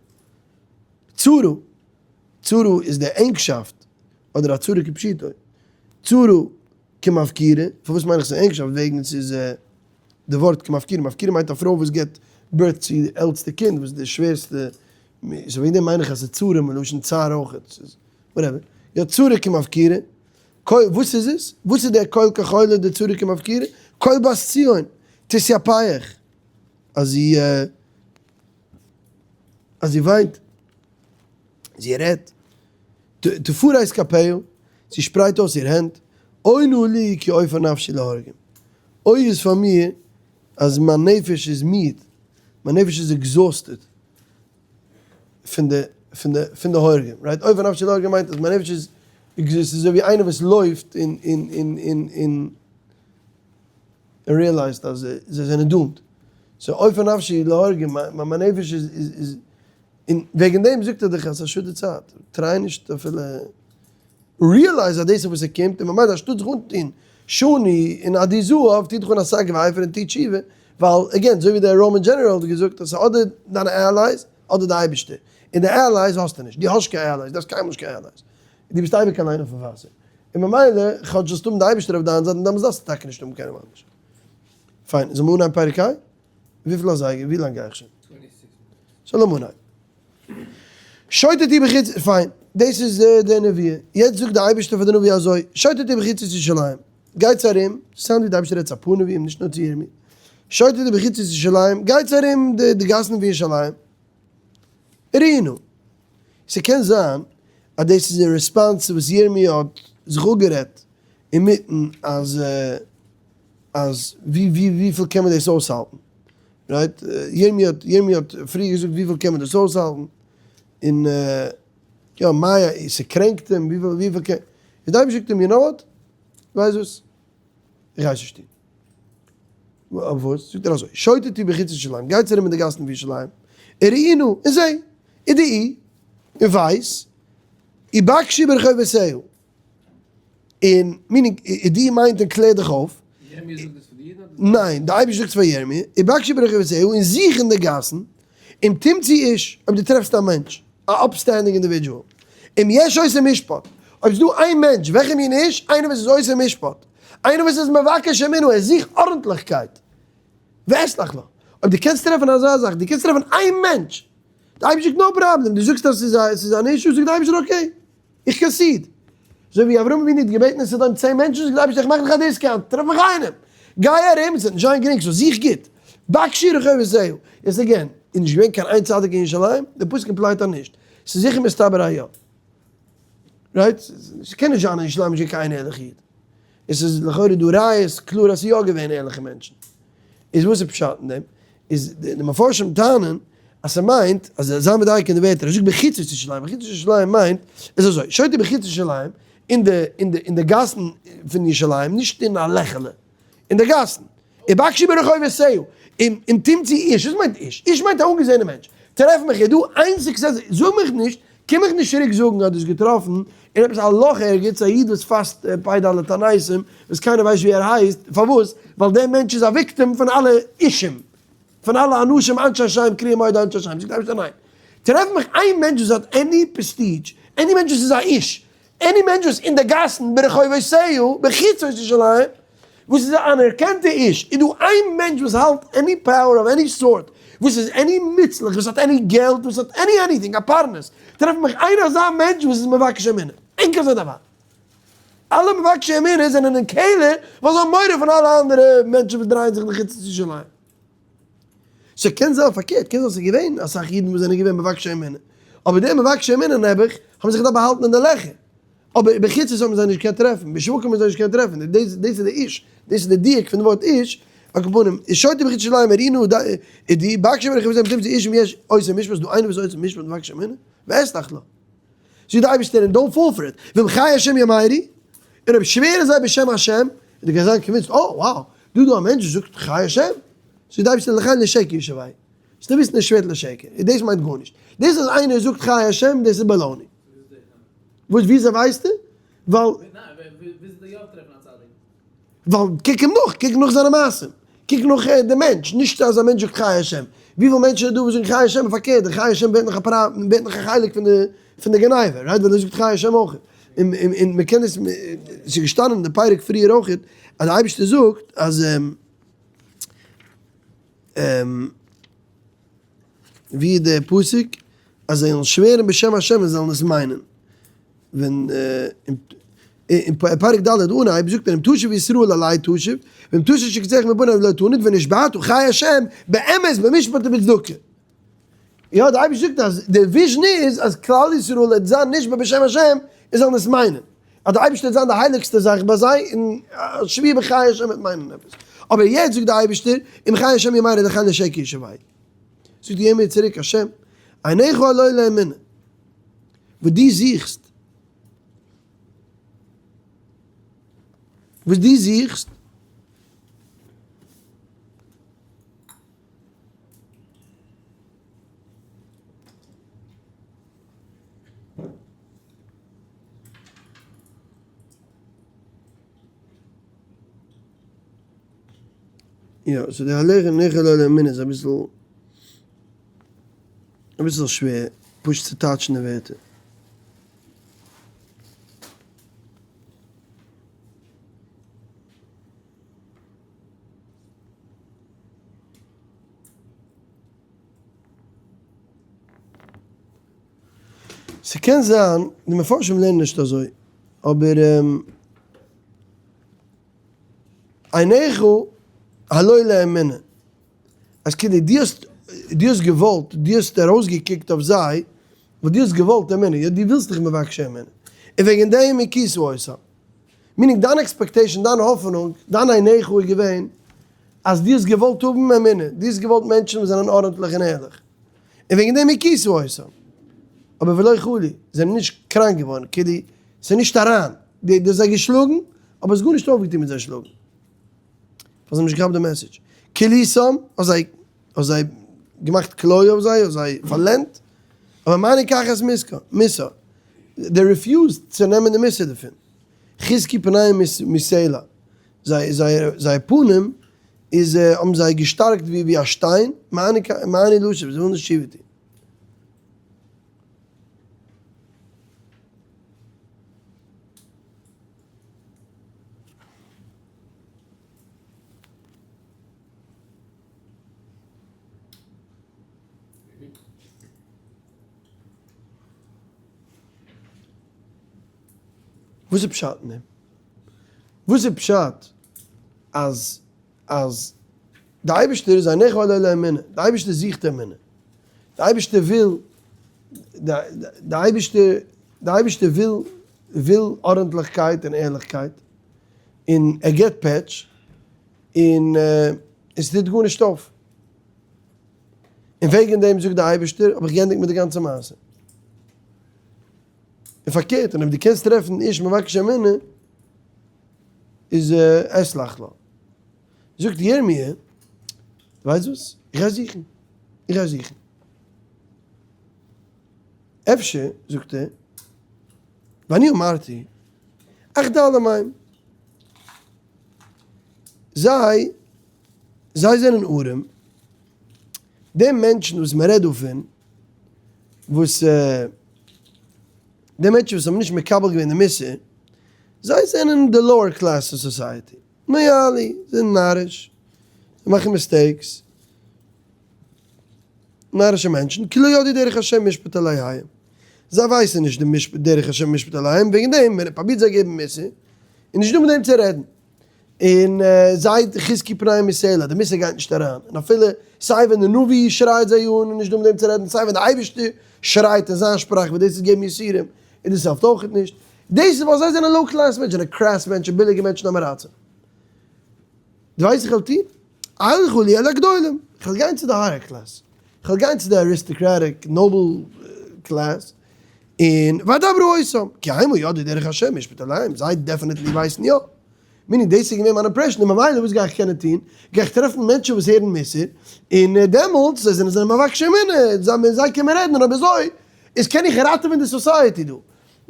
Speaker 1: צרה, צרה איז די ענגשאפט, אדער א צרה כפשוטו. צרה כמפקירה, פארוואס מיין איך ס'איז ענגשאפט? וועגן ס'איז די ווארט כמפקירה, מפקירה מיינט א פרוי וואס גיבט birth צו די עלטסטע קינד וואס איז די שווערסטע, so וועגן דעם מיין איך אז ס'איז צרה מלשון צער אויכעט, ס'איז whatever, יא צרה כמפקירה, קול, וואס איז עס? וואס איז דער קול כחולה די צרה כמפקירה? קול בת ציון, תתייפח, אז זי אז זי וויינט, זי רעדט, תפרש כפיה, זי שפרייט אויס איר הענט, אוי נא לי כי עופה נפשי להורגים, אוי איז פאר מיר אז מיין נפש איז מיד, מיין נפש איז exhausted פון די פון די פון די הורגים, right? עופה נפשי להורגים מיינט אז מיין נפש איז exhausted, אזוי ווי איינער וואס לויפט און און און און און realize ט אז זיי זענען doomed, so עופה נפשי להורגים, מיין נפש איז איז און וועגן דעם זאגט ער דיך אז ס'איז א שאד די צייט, try נישט אפילו realize אז דאס איז וואס ס'קומט, און ממילא אנשטאט זיך אנטון שני און עדי זהב, טו דיך אן א שק ואפר און טו תשובה, ווייל again, אזוי ווי דער Roman general האט געזאגט אז ס'איז אדער דיינע allies אדער די אייבערשטער, און די allies האסטו נישט, דו האסט קיין allies, דו האסט קיינמאל נישט קיין allies, דו ביסט אייביג אליין אויפן וואסער, און ממילא כאטש זאלסטו האבן די אייבערשטער אויף דיין זייט, און דאמאלס דארפסטו טאקע נישט האבן קיינעם אנדערש. פיין, זאל מען אנהייבן פרק ה'? וויפיל אזייגער? ווי לאנג גיי איך שוין? so לאמיר אנהייבן. שוטטו בחוצ, פיין, דאס איז די נבואה. יעצט זאגט די אייבערשטער פאר די נביא אזוי, שוטטו בחוצות ירושלים, גייטס ארום, sound ווי די אייבערשטער רעדט צו אפאר נביאים, נישט נאר צו ירמי'. שוטטו בחוצות ירושלים, גייטס ארום די גאסן פון ירושלים, וראו נא. ס'קען זיין אז דאס איז אין response צו וואס ירמי' האט זיך אפגערעדט אינמיטן אז אז ווי ווי וויפיל קען מען דאס אויסהאלטן? right? ירמי' האט ירמי' האט פריער געזאגט וויפיל קען מען דאס אויסהאלטן? און יא מאי ס'קרענקט אים וויפיל וויפיל קען איז די אייבערשטער זאגט אים you know what? ווייסט וואס? איך גיי עס נישט טון. אויף וואס? זאגט ער אזוי, שוטטו בחוצות ירושלים, גייטס ארום אין די גאסן פון ירושלים, וראו נא, און זע, ודעו, און ווייס, ובקשו ברחובותיה, און meaning ודעו מיינט און קלער דיך אויף.
Speaker 2: ירמי' זאגט דאס פאר די אידן אדער?
Speaker 1: ניין, די אייבערשטער זאגט עס פאר ירמי', ובקשו ברחובותיה, און זוך אין די גאסן, אם תמצאו איש, אויב דו טרעפסט א מענטש, א upstanding individual, אם יש עושה משפט, אויב ס'דא איין מענטש, וועלכע מין איש? איינער וואס איז עושה משפט, איינער וואס איז מבקש אמונה, ער זוכט ארנטליכקייט, ואסלח לו, אויב דו קענסט טרעפן אזא זאך, דו קענסט טרעפן איין מענטש, די אייבערשטער זאגט no problem, דו זאגסט אז ס'איז אן issue, זאגט די אייבערשטער okay, איך concede. אזוי ווי אברהם אבינו האט געבעטן אין סדום 10 מענטשן, זאגט די אייבערשטער איך מאך דיך א discount, טרעף מיך איינעם, גיי ארום, עס וועט נישט זיין גרינג, so זוך גוט, בקשו ברחובותיה, יעצט again, איז נישט געווען קיין איין צדיק אין ירושלים? די פסוק imply ט אז נישט, ס'איז זיכער מסתבר אז יא, right? ס'קען נישט זיין אין ירושלים איז נישט געווען קיין איין ערליכע איד, עס איז לכאורה דא ראיות קלאר אז ס'איז יא געווען ערליכע מענטשן, איז וואס איז פשט אין דעם? איז די מפרשים טענה'ן אז ס'מיינט אז זיי מדייק אין די ווערטער, ער זאגט בחוצות ירושלים, בחוצות ירושלים מיינט איז אזוי, שוטטו בחוצות ירושלים, אין די אין די אין די גאסן פון ירושלים, נישט אין א לעכעלע, אין די גאסן, ובקשו ברחובותיה, אם אם תמצאו איש, וואס מיינט איש? איש מיינט א אנגעזעענע מענטש, טרעף מיך איז דא איין success, זאג מיך נישט, קום מיך נישט צוריק זאגן אז דו האסט געטראפן אין עפעס א לאך ערגעץ א איד וואס פאסט פ"ד תעניתים וואס קיינער ווייסט ווי ער הייסט, פארוואס? ווייל דער מענטש איז א victim פון אלע אישים, פון אלע אנשים אנשי שם קרויים עוד אנשי שם, זאגט דער אייבערשטער ניין, טרעף מיך איין מענטש וואס האט any prestige, any מענטש וואס איז א איש, any מענטש וואס אין די גאסן ברחובותיה בחוצות ירושלים וואס איז א אנערקענטע איש, איז דא איין מענטש וואס האלט any power of any sort, וואס איז any מוצלח, וואס האט any געלט, וואס האט any anything, א פרנס, טרעף מיך איין אזא מענטש וואס איז מבקש אמונה, אין כזה דבר. אלע מבקשי אמונה זענען אין קעלער ווייל זיי האבן מורא פון אלע אנדערע מענטשן וואס דרייען זיך אין חוצות ירושלים. ס'קען זיין פארקערט, קען זיין ס'איז געווען אסאך אידן וואס זענען געווען מבקשי אמונה, אבער די מבקשי אמונה נעבעך האבן זיך געדארפט באהאלטן אין די לעכער, אבער בחוצות האבן זיי נישט געקענט טרעפן, בשווקים האבן זיי נישט געקענט טרעפן, דאס דאס איז די איש, דאס איז די דיוק פון די ווארט איש, על כל פנים, איז שוטטו בחוצות ירושלים וראו נא ודעו בקשו ברחובותיה אם תמצאו איש אם יש עושה משפט, איז דא איינער וואס איז עושה משפט מבקש אמונה? ואסלח לו. זאגט די אייבערשטער און don't fall for it, ואם חי השם יאמרו, און אויב שווערן זיי בשם השם, און דו גייסט זיין convinced, oh wow, דא איז דא א מענטש וואס זאגט חי השם, זאגט די אייבערשטער לכן לשקר ישבעו. זאלסטו וויסן ער שווערט לשקר, און דאס מיינט גארנישט. דאס אז איינער זאגט חי השם דאס איז baloney. וואס וויאזוי ווייסטו? ווייל. ווייל קוק אים נאך, קוק נאך זיינע מעשים, קוק נאך די מענטש, נישט אז א מענטש זאגט חי השם, וויפיל מענטשן איז דא וואס זאגן חי השם און פארקערט די חי השם ווערט נאך א פרא ווערט נאך א חלק פון די פון די גניבה, right? ווייל ער זאגט חי השם אויך, און און און מען קען עס, ס'איז געשטאנען אין די פרק פריער אויך אז די אייבערשטער זאגט אז ווי איז די פסוק אז זיי זאלן שווערן בשם השם און זאלן עס מיינען, ווען אין פרק ד' אנהייב זאגט ער אם תשוב ישראל אלי תשוב ואם תשוב שקציך מבניו לא תנוד ונשבעת חי השם באמת במשפט ובצדקה. יא די אייבערשטער זאגט אז די vision איז אז כלל ישראל וועט זיין נשבע בשם השם און זאלן עס מיינען, אז די אייבערשטער וועט זיין די הייליגסטע זאך ביי זיי און שבועה בחי השם וועט מיינען עפעס, אבער יעצט זאגט די אייבערשטער אם חי השם יאמר לכן לשקר ישבעו. זאגט ירמי' צוריק השם עיניך הלא לאמונה, וואס דו זוכסט, וואס דו זוכסט, יא, so די הלכה ניחא ליה לאמונה איז אביסל, אביסל שווער פשוט צו טייטשן די ווערטער. ס'קען זיין, די מפרשים לערנען נישט אזוי, אבער עיניך הלא לאמונה, אז כאילו דו האסט, דו האסט געוואלט, דו האסט ארויסגעקוקט אויף זיי, ווייל דו האסט געוואלט אמונה, יא דו ווילסט דיך מבקש אמונה, און וועגן דעם הכית אותם. meaning דיין expectation, דיין האפענונג, דיין עיניך איז געווען אז דו האסט געוואלט האבן אמונה, דו האסט געוואלט מענטשן וואס זענען ארנטליך און ערליך, און וועגן דעם הכית אותם. אבער ולא חלו, זיי זענען נישט קראנק געווארן, כאילו ס'איז נישט אריין, דו האסט זיי געשלאגן, אבער האסט גארנישט אויפגעטון מיט זיי שלאגן, ווייל זיי האבן נישט געכאפט די message. כליתם, האסט זיי האסט זיי געמאכט כליה אויף זיי, האסט זיי פארלענדט, אבער מה ניקח את מוסר, they refused צו נעמען די מוסר דערפון, חזקו פניהם מסלע, זייער פנים איז האבן זיי געשטארקט ווי א שטיין, מה אני לשוב, זיי ווילן נישט תשובה טון. וואס איז פשט אין דעם? וואס איז פשט אז אז די אייבערשטער איז עיניך הלא לאמונה, די אייבערשטער זוכט אמונה, די אייבערשטער וויל, די אייבערשטער, די אייבערשטער וויל וויל ארנטליכקייט און ערליכקייט, און ער גיבט פעטש, און עס טוט גארנישט אויף. און וועגן דעם זאגט דער אייבערשטער האב איך געענדיגט מיט די גאנצע מעשה. און פארקערט, און אויב דו קענסט טרעפן איש מבקש אמונה, איז אסלח לו. זאגט ירמי', ווייסט וואס? איך גיי זוכן, איך גיי זוכן. אפשר, זאגט ער, ואני אמרתי, אחדל המים. זיי, זיי זענען ארעם, די מענטשן וואס מען רעדט דא פון, וואס די מענטשן וואס האבן נישט מקבל געווען די מוסר, זיי זענען די lower class אין society, נואלי, זיי זענען נאריש, זיי מאכן mistakes, נארישע מענטשן, כי לא ידעו דרך השם משפט אלהיהם, זיי ווייסן נישט די משפט דרך השם משפט אלהיהם, וועגן דעם ווען ער פרובירט זיי געבן מוסר, איז נישט דא מיט וועם צו רעדן. און זיי חזקו פניהם מסלע, די מוסר גייט נישט אריין, און אפילו סיי ווען די נביא שרייט זיי אן איז נישט דא מיט וועם צו רעדן, סיי ווען די אייבערשטער שרייט אין זיין שפראך וואס דאס איז געבן יסורים, און דאס העלפט אויכעט נישט, דאס איז ווייל זיי זענען low class מענטשן, זענען crass מענטשן, ביליגע מענטשן עם הארצים. דו ווייסט איך וועל טון? אלכה לי אל הגדולים, איך וועל גיין צו די higher class, איך וועל גיין צו די aristocratic noble class, און ואדברה אותם, כי המה ידעו דרך השם משפט אלהיהם, זיי definitely ווייסן יא. meaning דאס איז געווען מיין impression, און ממילא וואס גיי איך קענען טון? גיי איך טרעפן מענטשן וואס הערן מוסר, און דעמאלטס, זיי זענען זענען מבקשי אמונה, זיי מיט זיי קען מען רעדן, און אויב אזוי, איז קען איך ראטעווען די society דא.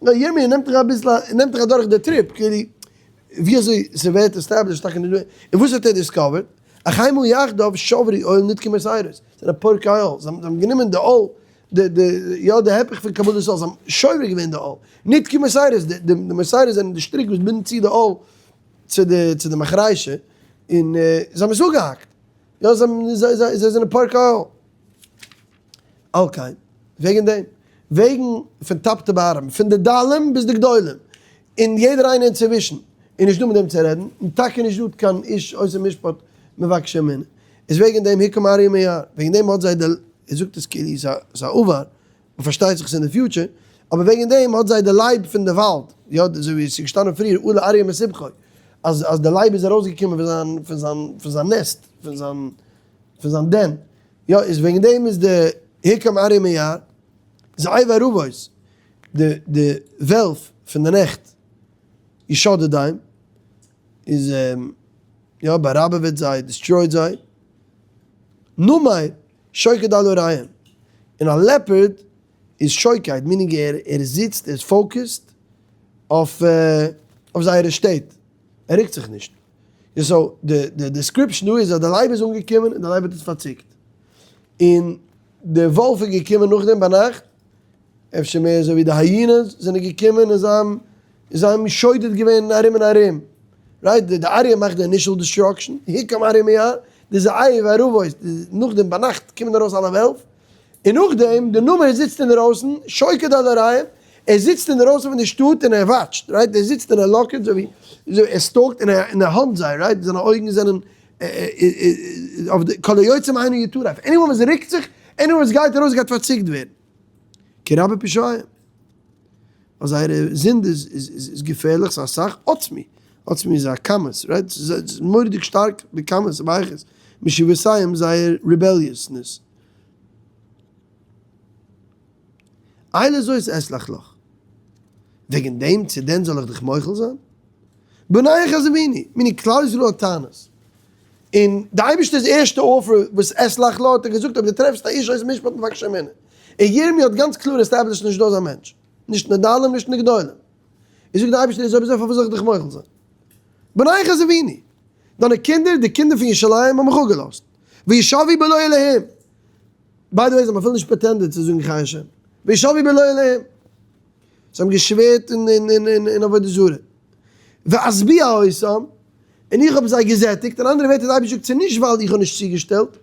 Speaker 1: נאר ירמי' נעמט דיך אביסל, נעמט דיך אדורך די trip, כאילו, ווי אזוי ס'ווערט established טאקע נישט דא, און וואס האט ער discovered? החמה יחדיו שברו עול נתקו מוסרות, זענען פורקי עול, זיי האבן גענומען די עול, די די יא די הפך פון קבלת עול, זיי האבן שובר געווען די עול, נתקו מוסרות, די די מוסרות זענען די שטריק וואס בינדן צו די עול צו די צו די מחרישה, און זיי האבן עס אפגעהאקט, יא זיי האבן זיי זיי זיי זענען פורקי עול. על כן, וועגן דעם, וועגן פון top to bottom, פון די דלים ביז די גדולים, און יעדער איינער אינצווישן, איז נישט דא מיט וועם צו רעדן, און טאקע נישט דא קיין איש עושה משפט מבקש אמונה, איז וועגן דעם הוקם אריה מיער, וועגן דעם האט זיי די, ער זאגט עס כאילו ס'איז א עבר, און פארשטייט זיך ס'איז אין די future, אבער וועגן דעם האט זיי די לייב פון די וואלד, יא אזוי ווי עס איז געשטאנען פריער עלה אריה מסבכו, אז אז די לייב איז ארויסגעקומען פון זיין פון זיין פון זיין nest, פון זיין פון זיין den, יא איז וועגן דעם איז די הוקם אריה מיער, זאב ערבות, די די וועלף פון די נעכט, ישדד איז יא באראבעוועט זיי, destroyed זיי, נמר שוקד על עריהם, און א leopard איז שוקד, meaning ער ער זיצט, ער איז focused אויף אויף זייערע שטעט, ער רוקט זיך נישט. so די די description דא איז אז די לייב איז אנגעקומען און די לייב האט עס פארציקט, און די וואלף איז געקומען נאכדעם ביינאכט, אפשר מער אזוי ווי די hyenas זענען געקומען און זיי האבן זיי האבן שודד געווען ארום און ארום, right? די אריה מאכט די initial destruction, הוקם אריה מיער, די זאב ערבות, נאכדעם ביינאכט קומען ארויס אלע וועלף, און נאכדעם די נמר זיצט אינדערויסן, שוקד על עריהם, ער זיצט אינדערויסן פון די שטאט און ער watch ט, right? ער זיצט און ער לאקערט אזוי ווי ער stalk ט און ער hunt זיי, right? זיינע אויגן זענען אויף די כל היוצא ממנו יטרף, anyone וואס רוקט זיך, anyone וואס גייט ארויס גייט פארציקט ווערן. כי רבה פשעיהם, ווייל זייערע זינד איז געפערליך, ס'איז אסאך, עצמו, עצמו איז א כמות, right? ס'איז מורא'דיג שטארק בכמות ובאיכות, משובותיהם זייער rebelliousness. אי לזאת אסלח לך, וועגן דעם צו דען זאל איך דיך מוחל זיין? בניך עזבוני, meaning כלל ישראל האט טענות, און די אייבערשטער'ס ערשטע offer וואס אסלח לך האט ער געזאגט אויב דו טרעפסט א איש עושה משפט מבקש אמונה, און ירמי' האט גאנץ קלאר established נישט דא אזא מענטש, נישט נדלים נישט נגדולים, און זאגט די אייבערשטער איז אויב אזוי פארוואס זאל איך דיך מוחל זיין? בניך עזבוני, דיינע קינדער, די קינדער פון ירושלים האבן מיך אפגעלאזט, וישבו בלא אלהים, by the way זיי האבן אפילו נישט pretended צו זאגן חי השם, וישבו בלא אלהים, זיי האבן געשווערט אין עבודה זרה, ואשביע אותם, און איך האב זיי געזעטיגט, אין אנדערע ווערטער די אייבערשטער זאגט ס'איז נישט ווייל איך האב נישט צוגעשטעלט,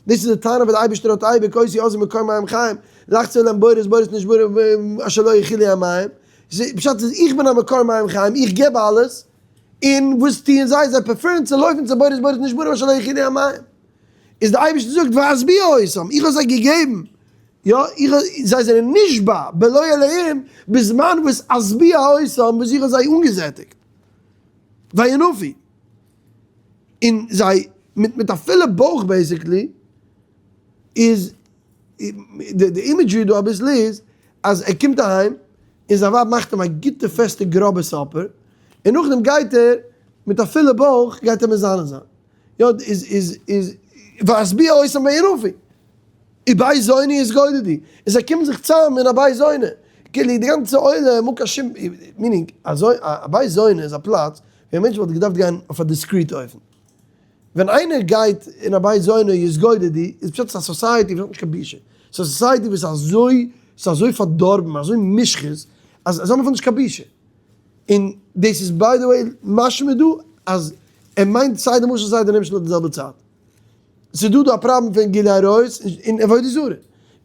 Speaker 1: דאס איז די טענה וואס די אייבערשטער האט אייביג אותי עזבו מקור מים חיים, לחצו להם בורות בורות נשברים אשר לא יכילו המים, פשט איז איך בין א מקור מים חיים, איך געב אלעס, און וואס טוען זיי? זיי prefer ן צו לויפן צו בורות בורות נשברים אשר לא יכילו המים. איז די אייבערשטער זאגט ואשביע אותם, איך האב זיי געגעבן, יא, איך האב, זיי זענען נשבע בלא אלהים בזמן וואס אשביע אותם וואס איך האב זיי אנגעזעטיגט, וינאפו, און זיי מיט מיט א פולע בויך basically, איז די imagery דא אביסל איז אז ער קומט אהיים און זיין ווייב מאכט אים א גוטע פעסטע גראבע supper, און נאכדעם גייט ער מיט א פולע בויך גייט ער מזנה זיין. יא איז איז איז ואשביע אותם וינאפו ובית זונה יתגודדו און זיי קומען זיך צאם אין א בית זונה כאילו די גאנצע עולם אן קיין שום meaning אזוי א בית זונה איז א פלאץ ווי א מענטש וואלט געדארפט גיין אויף א discreet אופן ווען איינער גייט אין א בית זונה יתגודדו איז פשט ס'איז א society וואס האט נישט קיין בושה ס'איז א society וואס איז אזוי ס'איז אזוי פארדארבן אזוי מושחת אז זיי האבן אפילו נישט קיין בושה. און דאס איז by the way משמע דא אז ער מיינט סיי די משל סיי די נמשל אויף די זעלבע צייט. ס'איז דא דא א פראבלעם פון גילוי עריות און עבודה זרה.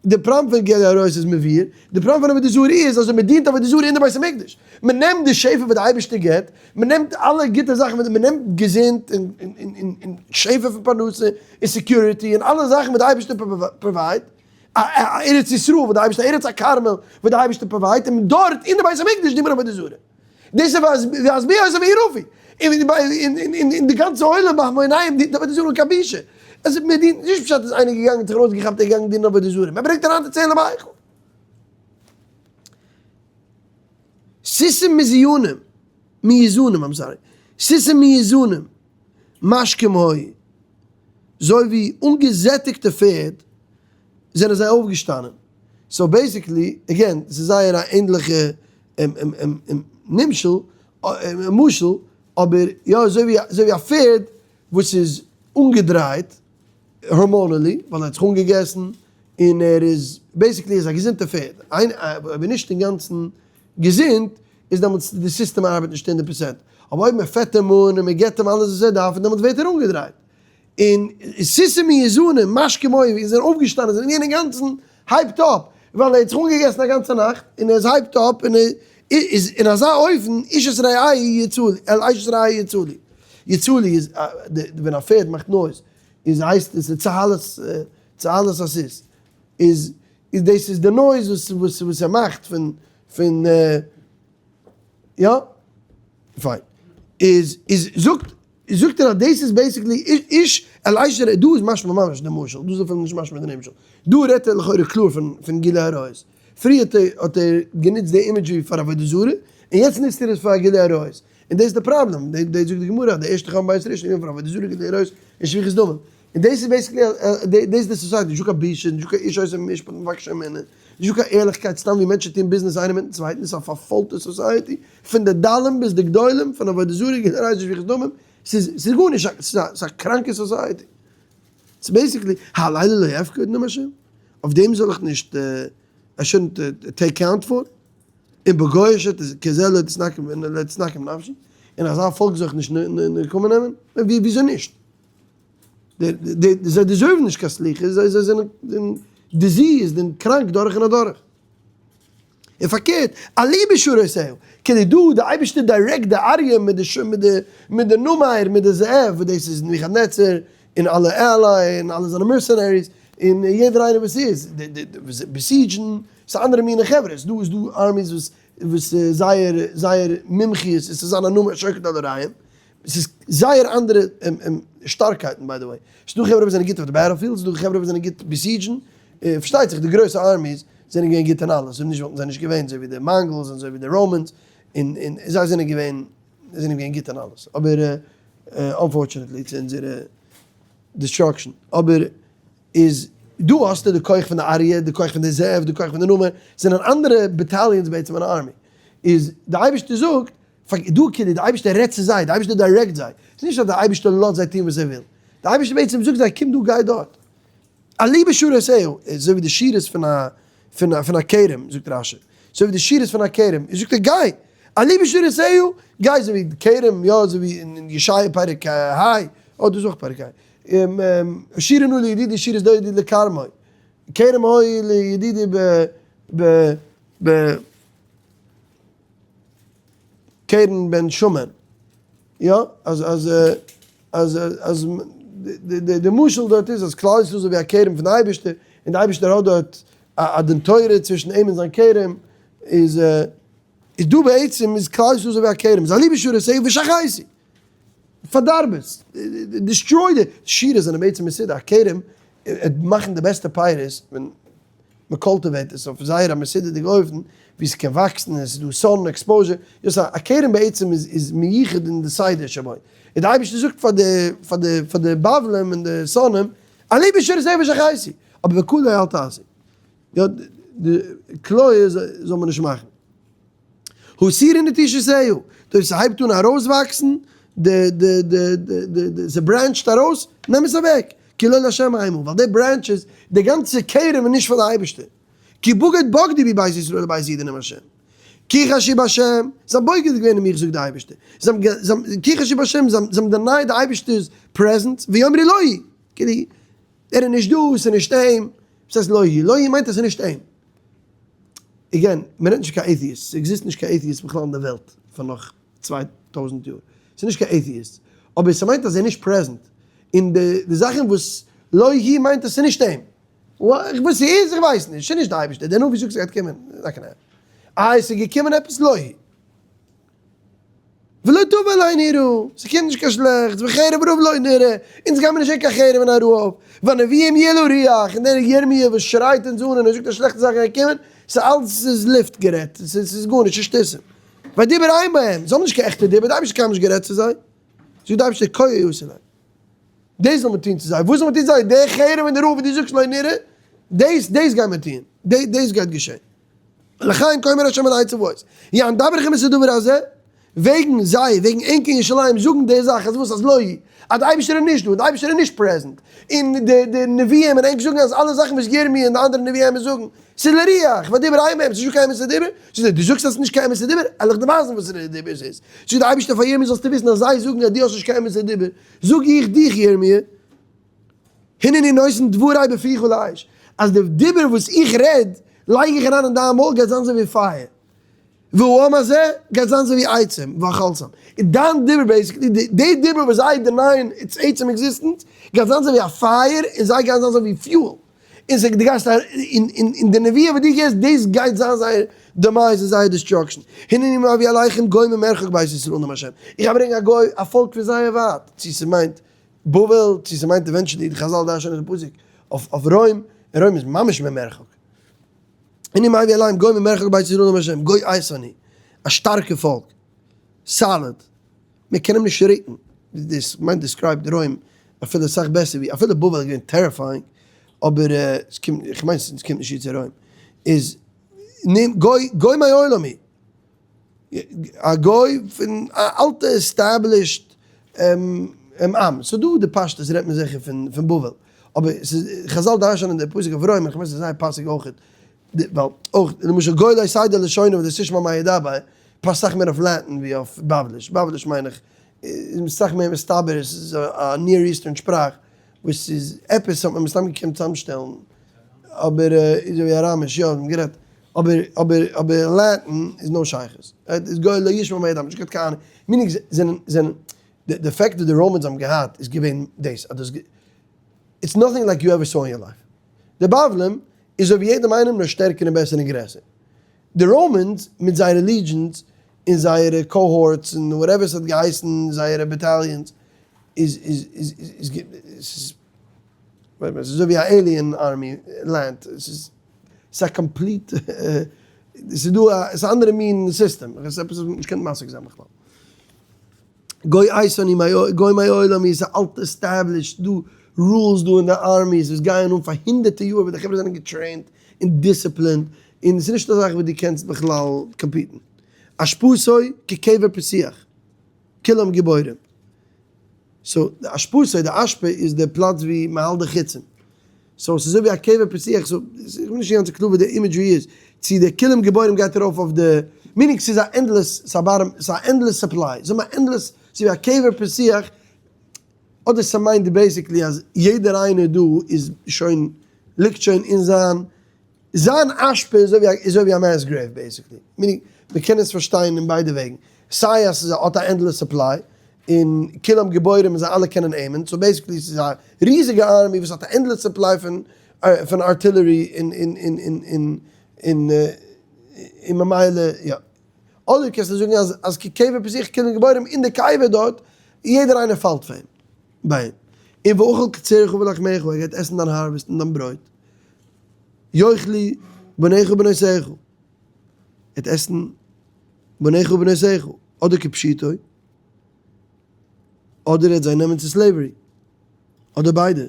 Speaker 1: די פראבלעם פון גילוי עריות איז מבואר, די פראבלעם פון עבודה זרה איז אז מען דינט עבודה זרה אין די בית המקדש. מען נעמט די שפע וואס די אייבערשטער געבט, מען נעמט אלע גוטע זאכן, מען נעמט געזונט און שפע פון פרנסה און security און אלע זאכן וואס די אייבערשטער provide ט, א ארץ ישראל וואס די אייבערשטער ארץ הכרמל וואס די אייבערשטער provide ט און דארט אין די בית המקדש דינט מען עבודה זרה דאס איז ואשביע אותם וינאפו און די גאנצע עולם בהמוניהם דינט עבודה זרה אן קיין בושה עס איז מען דינט נישט פשט אז איינער געגאנגען זיך ארויסגעכאפט ער געגאנגען דינען עבודה זרה מען ברענגט אריין די צלם היכל סוסים מזיונים מיזונים I'm sorry. סוסים מאוזנים, משכים היו, זוי ווי אנגעזעטיגטע פערד זענען זיי אויפגעשטאנען. so basically, again, ס'איז זייער א ענדליכע נמשל, משל, אבער יא, אזוי ווי א פערד וואס איז אנגעדרייט hormonally, ווייל ער האט זיך אנגעגעסן, און ער איז basically איז א געזונטע פערד, אויב איז נישט אינגאנצן געזונט, איז דעמאלטס די סיסטעם ארבעט נישט 100%, אבער אויב מען פעט אים אן און מען געבט אים אלעס וואס ער דארף, דעמאלטס ווערט ער אנגעדרייט. און סוסים מאוזנים, משכים היו, און זענען אויפגעשטאנען, זענען געווען אינגאנצן hyped up, ווייל ער האט זיך אנגעגעסן א גאנצע נאכט, און ער איז hyped up, און ער איז אין אזא אופן, איש את רעהו יצלו, אל איש את רעהו יצלו. יצלו איז, ווען א פערד מאכט noise, איז הייסט עס צהלת, צהלת הסוס, איז דאס איז די noise וואס וואס ער מאכט פון פון יא? פיין. איז איז זאגט זאגט ער אז דאס איז basically איש אל אשת רעהו, דא איז משמע ממש די משל, דא איז אפילו נישט משמע די נמשל, דא רעדט ער לכאורה קלאר פון פון גילוי עריות, פריער האט ער האט ער גענוצט די imagery פאר עבודה זרה, און יעצט נוצט ער עס פאר גילוי עריות, און דאס איז די פראבלעם, דאס זאגט די גמרא אז די ערשטע חורבן בית ראשון איז געווען פון עבודה זרה גילוי עריות און שפיכות דמים, און דאס איז basically דאס איז די society, נישטא קיין בושה, נישטא קיין איש עושה משפט מבקש ממנו, נישטא קיין ערליכקייט, סתם ווי מענטשן טוען ביזנעס איינער מיטן צווייטן, ס'איז א פארפוילטע society, פון די דלים ביז די גדולים, פון עבודה זרה, גילוי עריות און שפיכות דמים, ס'איז ס'איז גארנישט, ס'איז א קראנקע society. ס'איז basically, הלילה לא אפקוד נאום השם, אויף דעם זאל איך נישט, I shouldn't take count for, און בגוי שכזה לא תתנקם נפשי, אין אזא פאלק זאל איך נישט נקמה נעמען? וויאזוי נישט? זיי deserve ן נישט קיין סליחה, זיי זענען diseased און קראנק דורך און אדורך. און פארקערט, עלו בשורותיה, כדי דא די אייבערשטער direct די אריה מיט די מיט די נמר מיט די זאב, וואס דאס איז נבוכדנצר און אלע ally און אלע זיינע mercenaries און יעדער איינער וואס איז besiege ן, ס'איז אנדערע מיני חברה, ס'דא איז דא armies וואס וואס זייער זייער מומחיות איז צו זיין א נמר שוקד על הרעים, ס'איז זייער אנדערע שטארקייטן by the way, ס'דא חברה וואס זענען גוט אויף די battlefield, ס'דא חברה וואס זענען גוט besiege ן, פארשטייט זיך די גרויסע armies זענען געווען גוט אין אלעס, אויב נישט וואלטן זיי נישט געווען אזוי ווי די Mongols און אזוי ווי די Romans, און און זיי זענען געווען זיי זענען געווען גוט אין אלעס, אבער unfortunately צו אונזערע destruction, אבער איז דא האסטו די כח פון די אריה, די כח פון די זאב, די כח פון די נמר, זענען אנדערע battalions בעצם אין א army, איז די אייבערשטער זאגט, דא כאילו די אייבערשטער רעדט צו זיי, די אייבערשטער direct זיי, ס'איז נישט אז די אייבערשטער לאזט זיי טון וואס ער וויל, די אייבערשטער בעצם זאגט זיי קום דא גיי דארט, עלו בשורותיה, אזוי ווי די שורות פון א פון א פון א כרם, זאגט רש"י, אזוי ווי די שורות פון א כרם, איז זאגט ער גיי, עלו בשורותיה, גיי אזוי ווי די כרם, יא אזוי ווי אין ישעיה פרק ה, אה דא איז אויך פרק ה, אשירה נא לידידי שירת דודי לכרמי, כרם הוי לידידי ב ב ב קרן בן שמן, יא, אז אז אז אז די משל דארט איז אז כלל ישראל איז אזוי ווי א כרם פון די אייבערשטער, און די אייבערשטער האט דארט א דין תורה צווישן אים און זיין כרם, איז איז דא בעצם איז כלל ישראל אזוי ווי א כרם, איז עלו בשורותיה ושחתו, פארדארב עס, destroy די שורות זענען בעצם מסודר, א כרם מאכן די בעסטע פירות ווען מען cultivate ט עס אויף זייער א מסודר'דיגע אופן ווי ס'קען וואקסן און עס איז דא sun exposure, יא סא א כרם בעצם איז איז מיוחד אין די סדר שבו, און די אייבערשטער זאגט פאר די פאר די פאר די בבלים און די שונאים עלו בשורותיה ושחתו, אבער וכליה אל תעשו, יא די כליה זאל מען נישט מאכן. הסירו נטישותיה, דאס ס'הייבט אן ארויסוואקסן, די די די די די ס' branch ט ארויס, נעם עס אוועק, כי לא לה' המה, ווייל די branches, די גאנצע כרם איז נישט פאר די אייבערשטער, כי בגד בגדו בי בית ישראל ובית יהודה נאום השם, כי חשו בה', זיי האבן בוגד געווען אין מיך זאגט די אייבערשטער, זיי האבן, כי חשו בה', זיי האבן denied די אייבערשטער'ס presence, ויאמרו לא הוא, כאילו, ער איז נישט דא, ס'איז נישט אים, וואס הייסט לא הוא? לא הוא מיינט אז ס'איז נישט אים. again, מ'רעדט נישט קיין atheist, ס' exist נישט קיין atheist בכלל אין די וועלט פאר נאך 2000 יאר, ס'איז נישט קיין atheist, אבער ס'מיינט אז ער איז נישט present, און די זאכן וואס לא הוא מיינט אז ס'איז נישט אים. וואס ס'איז איך ווייס נישט, ס'איז נישט די אייבערשטער, דער נביא זאגט ס'גייט קומען, איי ס'איז געקומען עפעס לא הוא. ולא תבא עלינו רעה, ס'קומט נישט קיין שלעכטס, וחרב ורעב לא נראה, אונז גיימיר נישט זען קיין חרב און א רעב, והנביאים ילאו רוח, און דער ירמי' וואס שרייט אונז אן און ער זאגט אז שלעכטע זאכן גייען קומען, ס'אלץ איז לופט גערעדט, ס'איז גארנישט, ס'איז שטותים. וידבר אין בהם, זיי האבן נישט קיין עכטע דיבור, די אייבערשטער האט קיינמאל נישט גערעדט צו זיי. זאגט די אייבערשטער כה יעשה להם. דאס זאל מען טון צו זיי. וואס זאל מען טון צו זיי? די חרם און די רעב וואס דו זאגסט לא נראה, דאס דאס גייט מען טון. דאס גייט געשען. לכן כה אמר ה' אלהי צבאות, יען דברכם את הדבר הזה, וועגן זיי, וועגן ענק אין ירושלים זאגן די זאך אז וואס אז לא יהי', אז די אייבערשטער איז נישט דא, די אייבערשטער איז נישט present, און די די נביאים און ענק זאגן אז אלע זאכן וואס ירמי' און די אנדערע נביאים זאגן, ס'איז לרוח, ודיבר אין בהם, ס'איז נישטא קיין אמת'ע דיבור, זאגט ער, דו זאגסט אז ס'איז נישט קיין אמת'ע דיבור, וועל איך דיר ווייזן וואס די דיבור איז, זאגט די אייבערשטער פאר ירמי' זאלסטו וויסן אז זיי זאגן אז דו האסט נישט קיין אמת'ע דיבור, זאג איך דיך ירמי', הנני נותן דברי בפיך לאש, אז די דיבור וואס איך רעד לייג איך אריין אין דיין מויל גייט זיין אזוי ווי פייער, והעם הזה גייט זיין אזוי ווי עצים ואכלתם, און דיין דיבור basically, די דיבור וואס זיי deny ען its עצם existence, גייט זיין אזוי ווי א פייער און זיי גייען זיין אזוי ווי fuel, און זיי דו גייסט און די נבואה וואס דו געבסט דאס גייט זיין זייער demise און זייער destruction, הנני מביא עליכם גוי ממרחק בית ישראל נאם השם, איך גיי ברענגען א גוי א פאלק פון זייער ווייט, צו ס'מיינט בבל, צו ס'מיינט eventually די חזל דרש'ענען די פסוק אויף רוים, און רוים איז ממש ממרחק. הנני מביא עליכם גוי ממרחק בית ישראל נאם השם, גוי איתן הוא, א שטארקע פאלק, solid, מען קען אים נישט רוקן, דאס מיינט described רוים אפילו אסאך בעסער ווי, אפילו בבל איז געווען terrifying, אבער עס קומט, איך מיין עס קומט נישט צו צו רוים, איז גוי גוי מעולמי. א גוי פון א אלטע established עם, ס'דא די פשטות רעדט מען זיכער פון בבל, אבער ס'איז חזל דרש'נען די פסוק אויף רוים, איך מיין ס'איז זייער פאסיג אויך, ווייל אויך למשל גוי לא תדע לשונו ולא תשמע מה ידבר פאסט סאך מער אויף Latin ווי אויף בבליש, בבליש מיין איך איז סאך מער מסתבר עס איז א Near Eastern שפראך וואס איז עפעס האט מען מסתם געקענט צוזאמשטעלן אבער אזוי ווי אראמיש יא האט מען גערעדט אבער אבער אבער Latin איז no שייכות. איז גוי לא ישמע מה ידבר, נישט געהאט קיין אהנונג. meaning זענען זענען די fact וואס די Romans האבן געהאט איז געווען דאס אז דאס it's nothing like you ever saw in your life. די בבלים איז אזוי ווי יעדעם איינעם נאר שטערקער און בעסער און גרעסער. די Romans מיט זייערע legions און זייערע cohorts און whatever ס'האט געהייסן זייערע battalions איז איז איז איז איז ס'איז אזוי ווי א alien army land. ס'איז ס'איז א complete, ס'איז דא א, ס'איז א אנדערע מין סיסטעם, עס איז עפעס וואס מ'האט נישט געקענט משיג זיין בכלל. גוי איתן הוא גוי מעולמי איז א אלטע established, ס'דא rules דא אין די armies וואס גייען אן פאר הונדערטער יאר וואס די חברה זענען גע trained און disciplined, און ס'איז נישט א זאך וואס דו קענסט בכלל compete ן. אשפתו כקבר פתוח, כולם גיבורים. so די אשפתו, די אשפה איז די פלאץ ווי מ'האלט די חיצים. so ס'איז אזוי ווי א קבר פתוח, so איך בין נישט אינגאנצן קלאר וואס די imagery איז, צו די כולם גיבורים גייט ארויף אויף די, meaning ס'איז א endless, ס'איז א bottom, ס'איז א endless supply, זיי האבן א endless, ס'איז ווי א קבר פתוח, אדער ס'מיינט basically אז יעדער איינער דא איז שוין, ליגט שוין אין זיין זיין אשפה איז אזוי ווי א mass grave basically, meaning מ'קען עס פארשטיין אין ביידע וועגן, סיי אז ס'איז האט א endless supply, און כולם גיבורים און זיי אלע קענען aim ען, so basically ס'איז א ריזיגע army וואס האט א endless supply פון פון artillery און און און און און און און ממילא יא. אדער קענסטו זאגן אז אז כקבר פתוח כולם גיבורים אין די קבר דארט יעדער איינער פאלט פאר אים ביי אים, און ואכל קצירך ולחמך ער גייט עסן דיין harvest און דיין ברויט. יאכלו בניך ובנותיך, ער וועט עסן בניך ובנותיך, אדער כפשוטו, אדער ער וועט זיי נעמען צו slavery, אדער ביידע, עס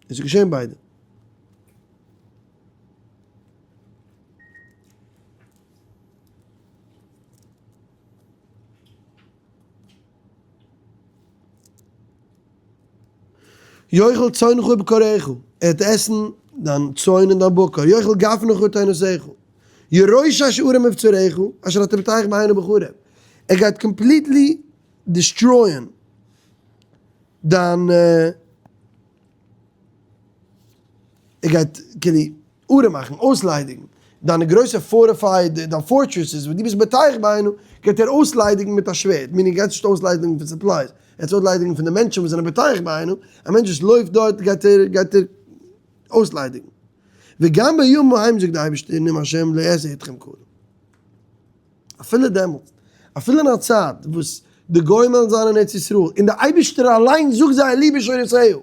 Speaker 1: איז געשען ביידע. יאכל צאנך ובקרך, ער וועט עסן דיין צאן און דיין בקר, יאכל גפנך ותאנתך, ירושש ערים מבצריך, אשר אתה בוטח בהן ובחרב, ער גייט completely destroy ען דיין, ער גייט כאילו ארעם מאכן, אויסליידיגן, דיינע גרויסע fortified, דיין fortresses וואס דו ביסט בוטח בהן, גייט ער אויסליידיגן מיט א שווערד, meaning ער גייט נישט אויסליידיגן פון supplies, ער גייט אויסליידיגן פון די מענטשן וואס זענען בוטח בהן, א מענטש וואס לויפט דארט גייט ער גייט ער אויסליידיגן. וגם בימים ההם זאגט די אייבערשטער נאם השם לא אעשה אתכם כלום. אפילו דעמאלטס, אפילו אין א צייט וואס די גוים וועלן זיין אין ארץ ישראל, און דער אייבערשטער אליין זאגט זיי עלו בשורותיה,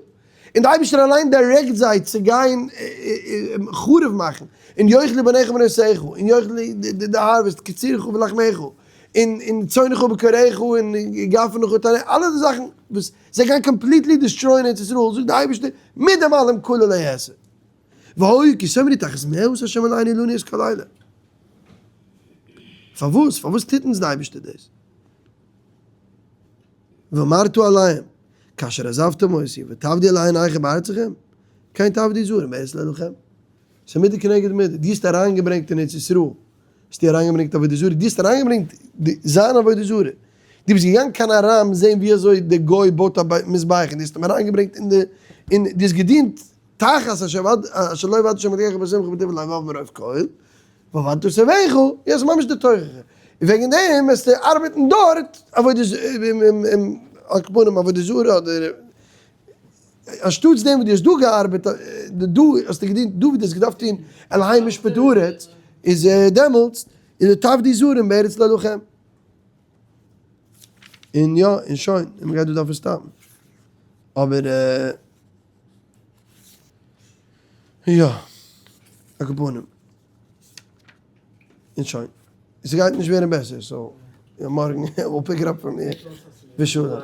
Speaker 1: און דער אייבערשטער אליין direct זיי צו גיין חרוב מאכן, און יאכלו בניך ובנותיך, און יאכלו די harvest, קצירך ולחמך, און און צאנך ובקריך און גפנך ותאנך, אלע די זאכן וואס זיי גייען completely destroy ען ארץ ישראל, זאגט די אייבערשטער מיט דעם אלעם כולה לא אעשה. והיה כי תאמרו תחת מה עשה השם אלהינו לנו את כל אלה. פארוואס? פארוואס טוט אונז די אייבערשטער דאס? ואמרת אליהם, כאשר עזבתם אותי ותעבדו אלהי עיניכם בארצכם, כן תעבדו זרים בארץ לא לכם. ס'איז מידה כנגד מידה, דו האסט אריינגעברענגט אין ארץ ישראל, האסטו אריינגעברענגט עבודה זרה, דו האסט אריינגעברענגט זיין עבודה זרה, דו ביסט געגאנגען קיין ארם זען ווי אזוי דער גוי בויט א מזבח און דו האסט אים אריינגעברענגט אין די, און דו האסט געדינט תחת אשר לא עבדת השם אלקיך בשמחה ובטוב לבב מרוב כל, ועבדת את אויביך, יא ס'איז ממש די תוכחה, און וועגן דעם וועסטו ארבעטן דארט עבודה על כל פנים עבודה זרה אדער אנשטאטס דעם וואס דו האסט דא געארבעט, דא האסטו געדינט דא ווי דו האסט געדארפט טון אלהי משפט הארץ, איז דעמאלטס איז די תעבדו זרים בארץ לא לכם. און יא, און שוין, און מ'גייט דא דארפן stop ן. אבער יא, על כל פנים. און שוין. ס'גייט נישט ווערן בעסער, so מארגן we'll pick it up from here. ושלום.